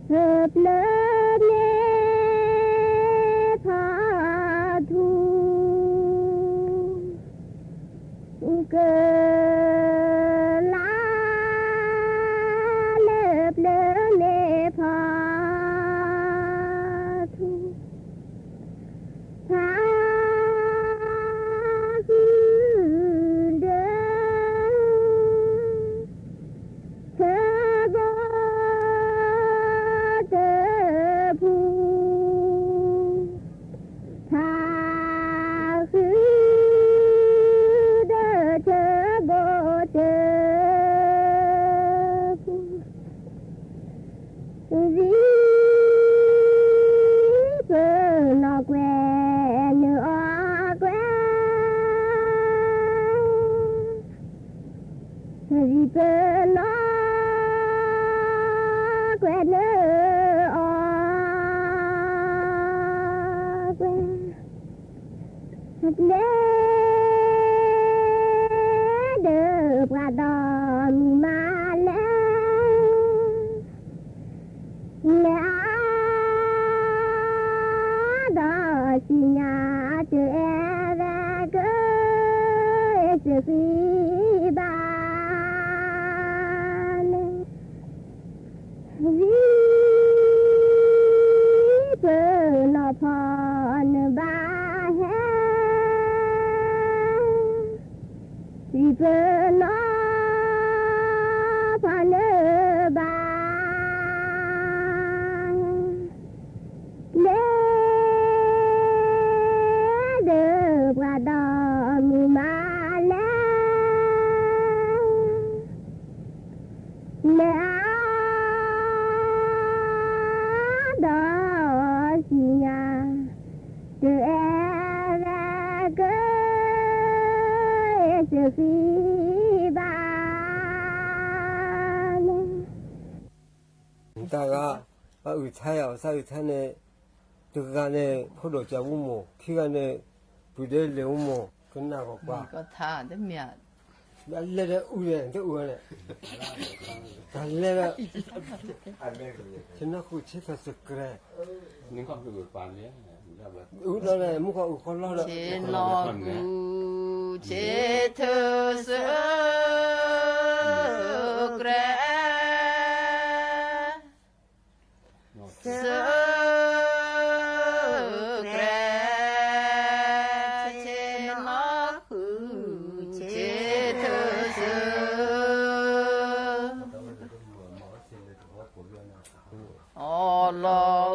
ပျၢၤန့ၢ်ဖးထူ, ကလါလၢပျၢၤန့ၢ်ဖးထူ, ဖးဃုာ်ဒီး ထၢဘိတဖူ, ဖးဃုာ်ဒီးထၢဘိတဖူ, ဝံၤပနီၣ်ကွဲးနုာ်အီၣ်ကွဲး, ဝံၤပနီၣ်ကွဲးနုာ်အီၣ်ကွဲး, ကျဲဒီးပှၤဒီးမုၢ်မၤလဲၣ်, လဲၤအါဒီးစံၣ်ညါ, တအဲၣ်ဝဲကစၢၢ်ဃံဘၣ်လဲၣ်, ဝံၤပနီၣ်ဖီနဘၣ်ဟဲ, ဝံၤပနီၣ်ဖီနဘၣ်ဟဲ, ကျဲဒီးပှၤဒီးမုၢ်မၤလဲၣ်, လဲၤအါဒီးစံၣ်ညါ, တအဲၣ်ဝဲကစၢၢ်ဃံဘၣ်လဲၣ်, တၢ်ဂၤ, ဘၣ်အုၣ်ဆါယၤ အီၣ်ဆါအုၣ်ဆါန့ၣ်, တဂၤန့ၣ် ဖိဒိၣ်ကၢ်ဝူမီၢ်, ခံဂၤန့ၣ် ပုၢ်ဒဲလဲၤဝူမီၢ်, ကနၣ်ဂီၤပှၤ, တမ့ၢ်, ဘၣ်လဲၤဒီးအုၣ်ဒီး တအုၣ်န့ၣ်, တၢ်လဲၤဒီး, ဆ့ၣ်နီၤဃုာ်ဆ့ထၢၣ်စကြဲး, အုၣ်ဒီးန့ၣ် မူခိၣ်အုၣ်ဃီလီၤဒီး, ဆ့ၣ်နီၤဃုာ်ဆ့ထၢၣ်စကြဲး စကြဲး, ဆ့ၣ်နီၤဃုာ်ဆ့ထၢၣ်စၢ, အီၣ်လီၤဃုာ်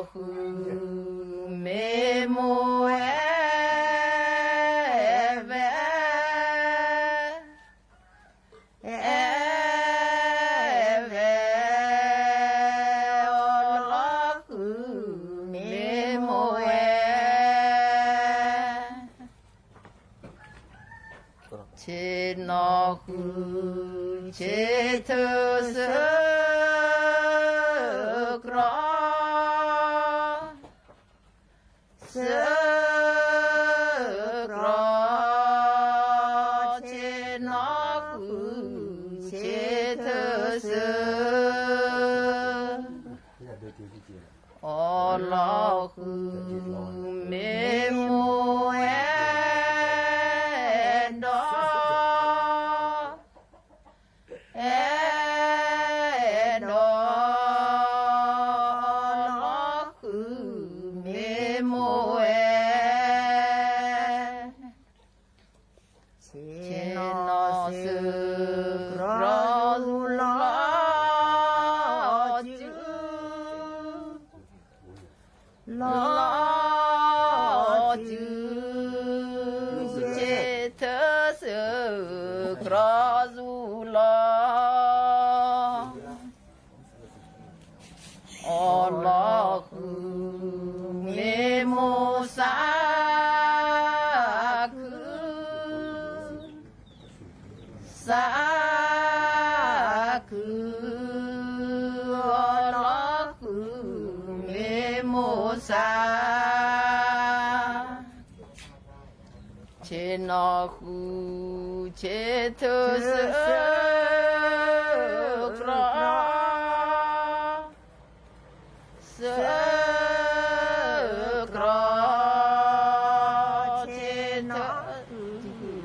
မ့ၢ်မိၢ်အဲၣ်ဝဲ, အဲၣ်ဝဲ, အီၣ်လီၤဃုာ်မ့ၢ်မိၢ်အဲၣ်, ဆ့ၣ်နီၤဃုာ်ဆ့ထၢၣ်စကြဲး ဆ့ၣ်နီၤဃုာ်ဆ့ထၢၣ်စကြဲး, လီၤဃုာ်မ့ၢ်မိၢ်အဲၣ်ဒီး, အဲၣ်ဒီး, လီၤဃုာ်မ့ၢ်မိၢ်အဲၣ် ဆ့ၣ်နီၤစုကရီၢ်သူလီၤစု, လီၤစု, ဆ့ၣ်ထၢၣ်စုကရီၢ်သူလီၤ အီၣ်လီၤဃုာ်မ့ၢ်မိၢ်စး ခု, စးခု, အီၣ်လီၤဃုာ်မ့ၢ်မိၢ်စး ဆ့ၣ်နီၤဃုာ် ဆ့ၣ်ထၢၣ်စု ကရီၢ်, စုကရီၢ်, ဆ့ၣ်နီၤ,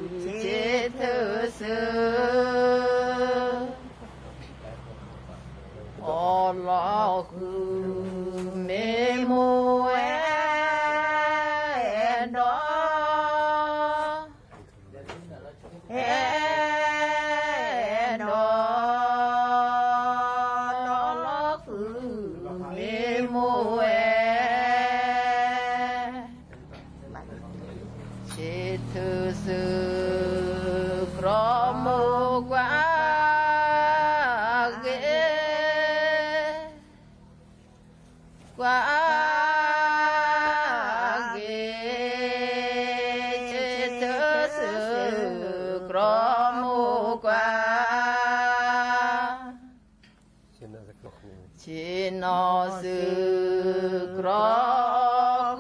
ဆ့ၣ်ထၢၣ်စု အီၣ်လီၤဃုာ်မ့ၢ်မိၢ်အဲၣ်ဒီး, အဲၣ်ဒီး, လီၤဃုာ်မ့ၢ်မိၢ်အဲၣ် ဆ့ၣ်ထၢၣ်စု ကရီၢ်မိၢ်ကွၢ်ဂ့ၤ, ကွၢ်ဂ့ၤ, ဆ့ၣ်ထၢၣ်စု ကရီၢ်မိၢ်ကွၢ် ဆ့ၣ်နီၤစုကရီၢ်ဃုာ်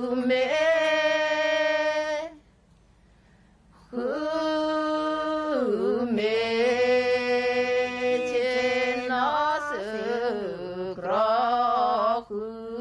မ့ၢ်, ဃုာ်မ့ၢ်, ဆ့ၣ်နီၤစုကရီၢ်ဃုာ်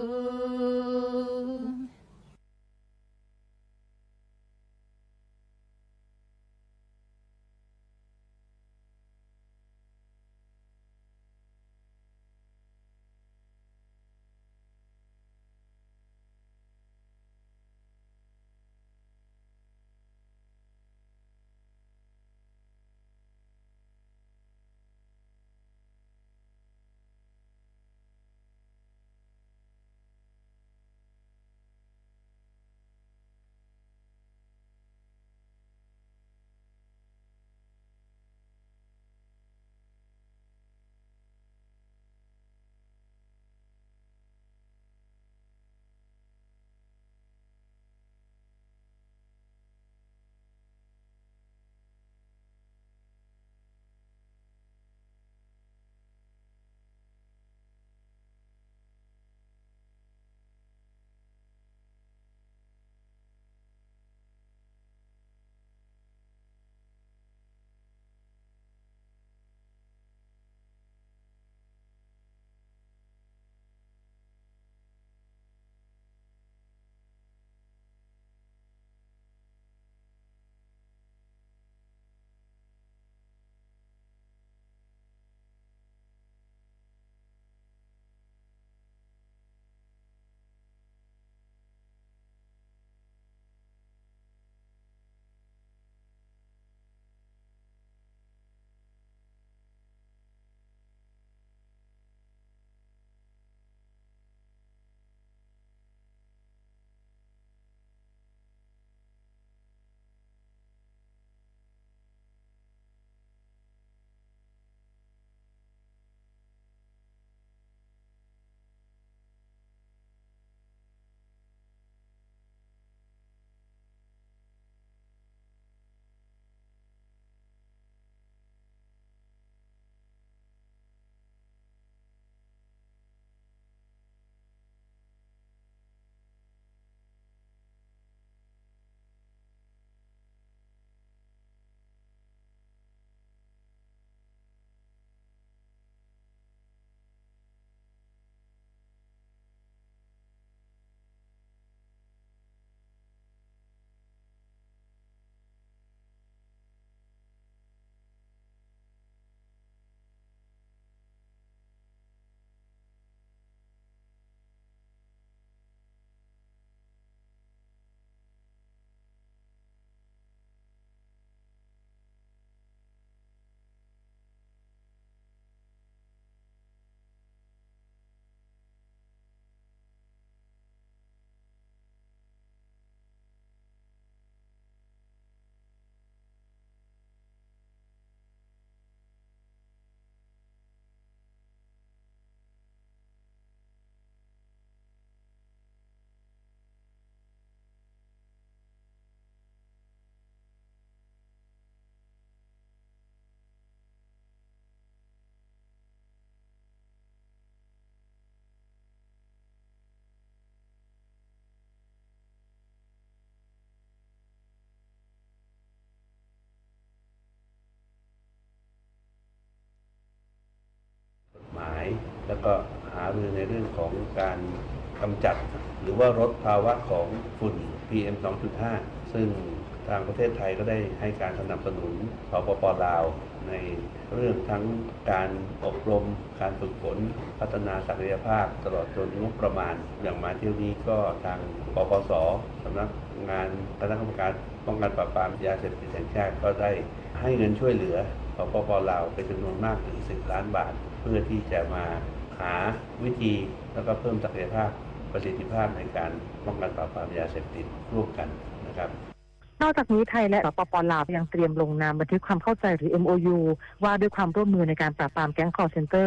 แล้วก็หารือในเรื่องของการกำจัด หรือว่าลดภาวะของฝุ่น พีเอ็ม สองจุดห้า ซึ่งทางประเทศไทยก็ได้ให้การสนับสนุน สปป ลาว ในเรื่องทั้งการอบรม การฝึกฝน พัฒนาศักยภาพ ตลอดจนงบประมาณ อย่างมาเที่ยวนี้ก็ทาง ปปส สำนักงานคณะกรรมการป้องกันปราบปรามยาเสพติดแห่งชาติ ก็ได้ให้เงินช่วยเหลือ สปป ลาว เป็นจำนวนมากถึง สิบล้านบาท เพื่อที่จะมาหาวิธี แล้วก็เพิ่มศักยภาพ ประสิทธิภาพในการป้องกันปราบปรามยาเสพติดร่วมกันนะครับ นอกจากนี้ไทยและสปป ลาวยังเตรียมลงนามบันทึกความเข้าใจหรือ เอ็มโอยู ว่าด้วยความร่วมมือในการปราบปรามแก๊ง call center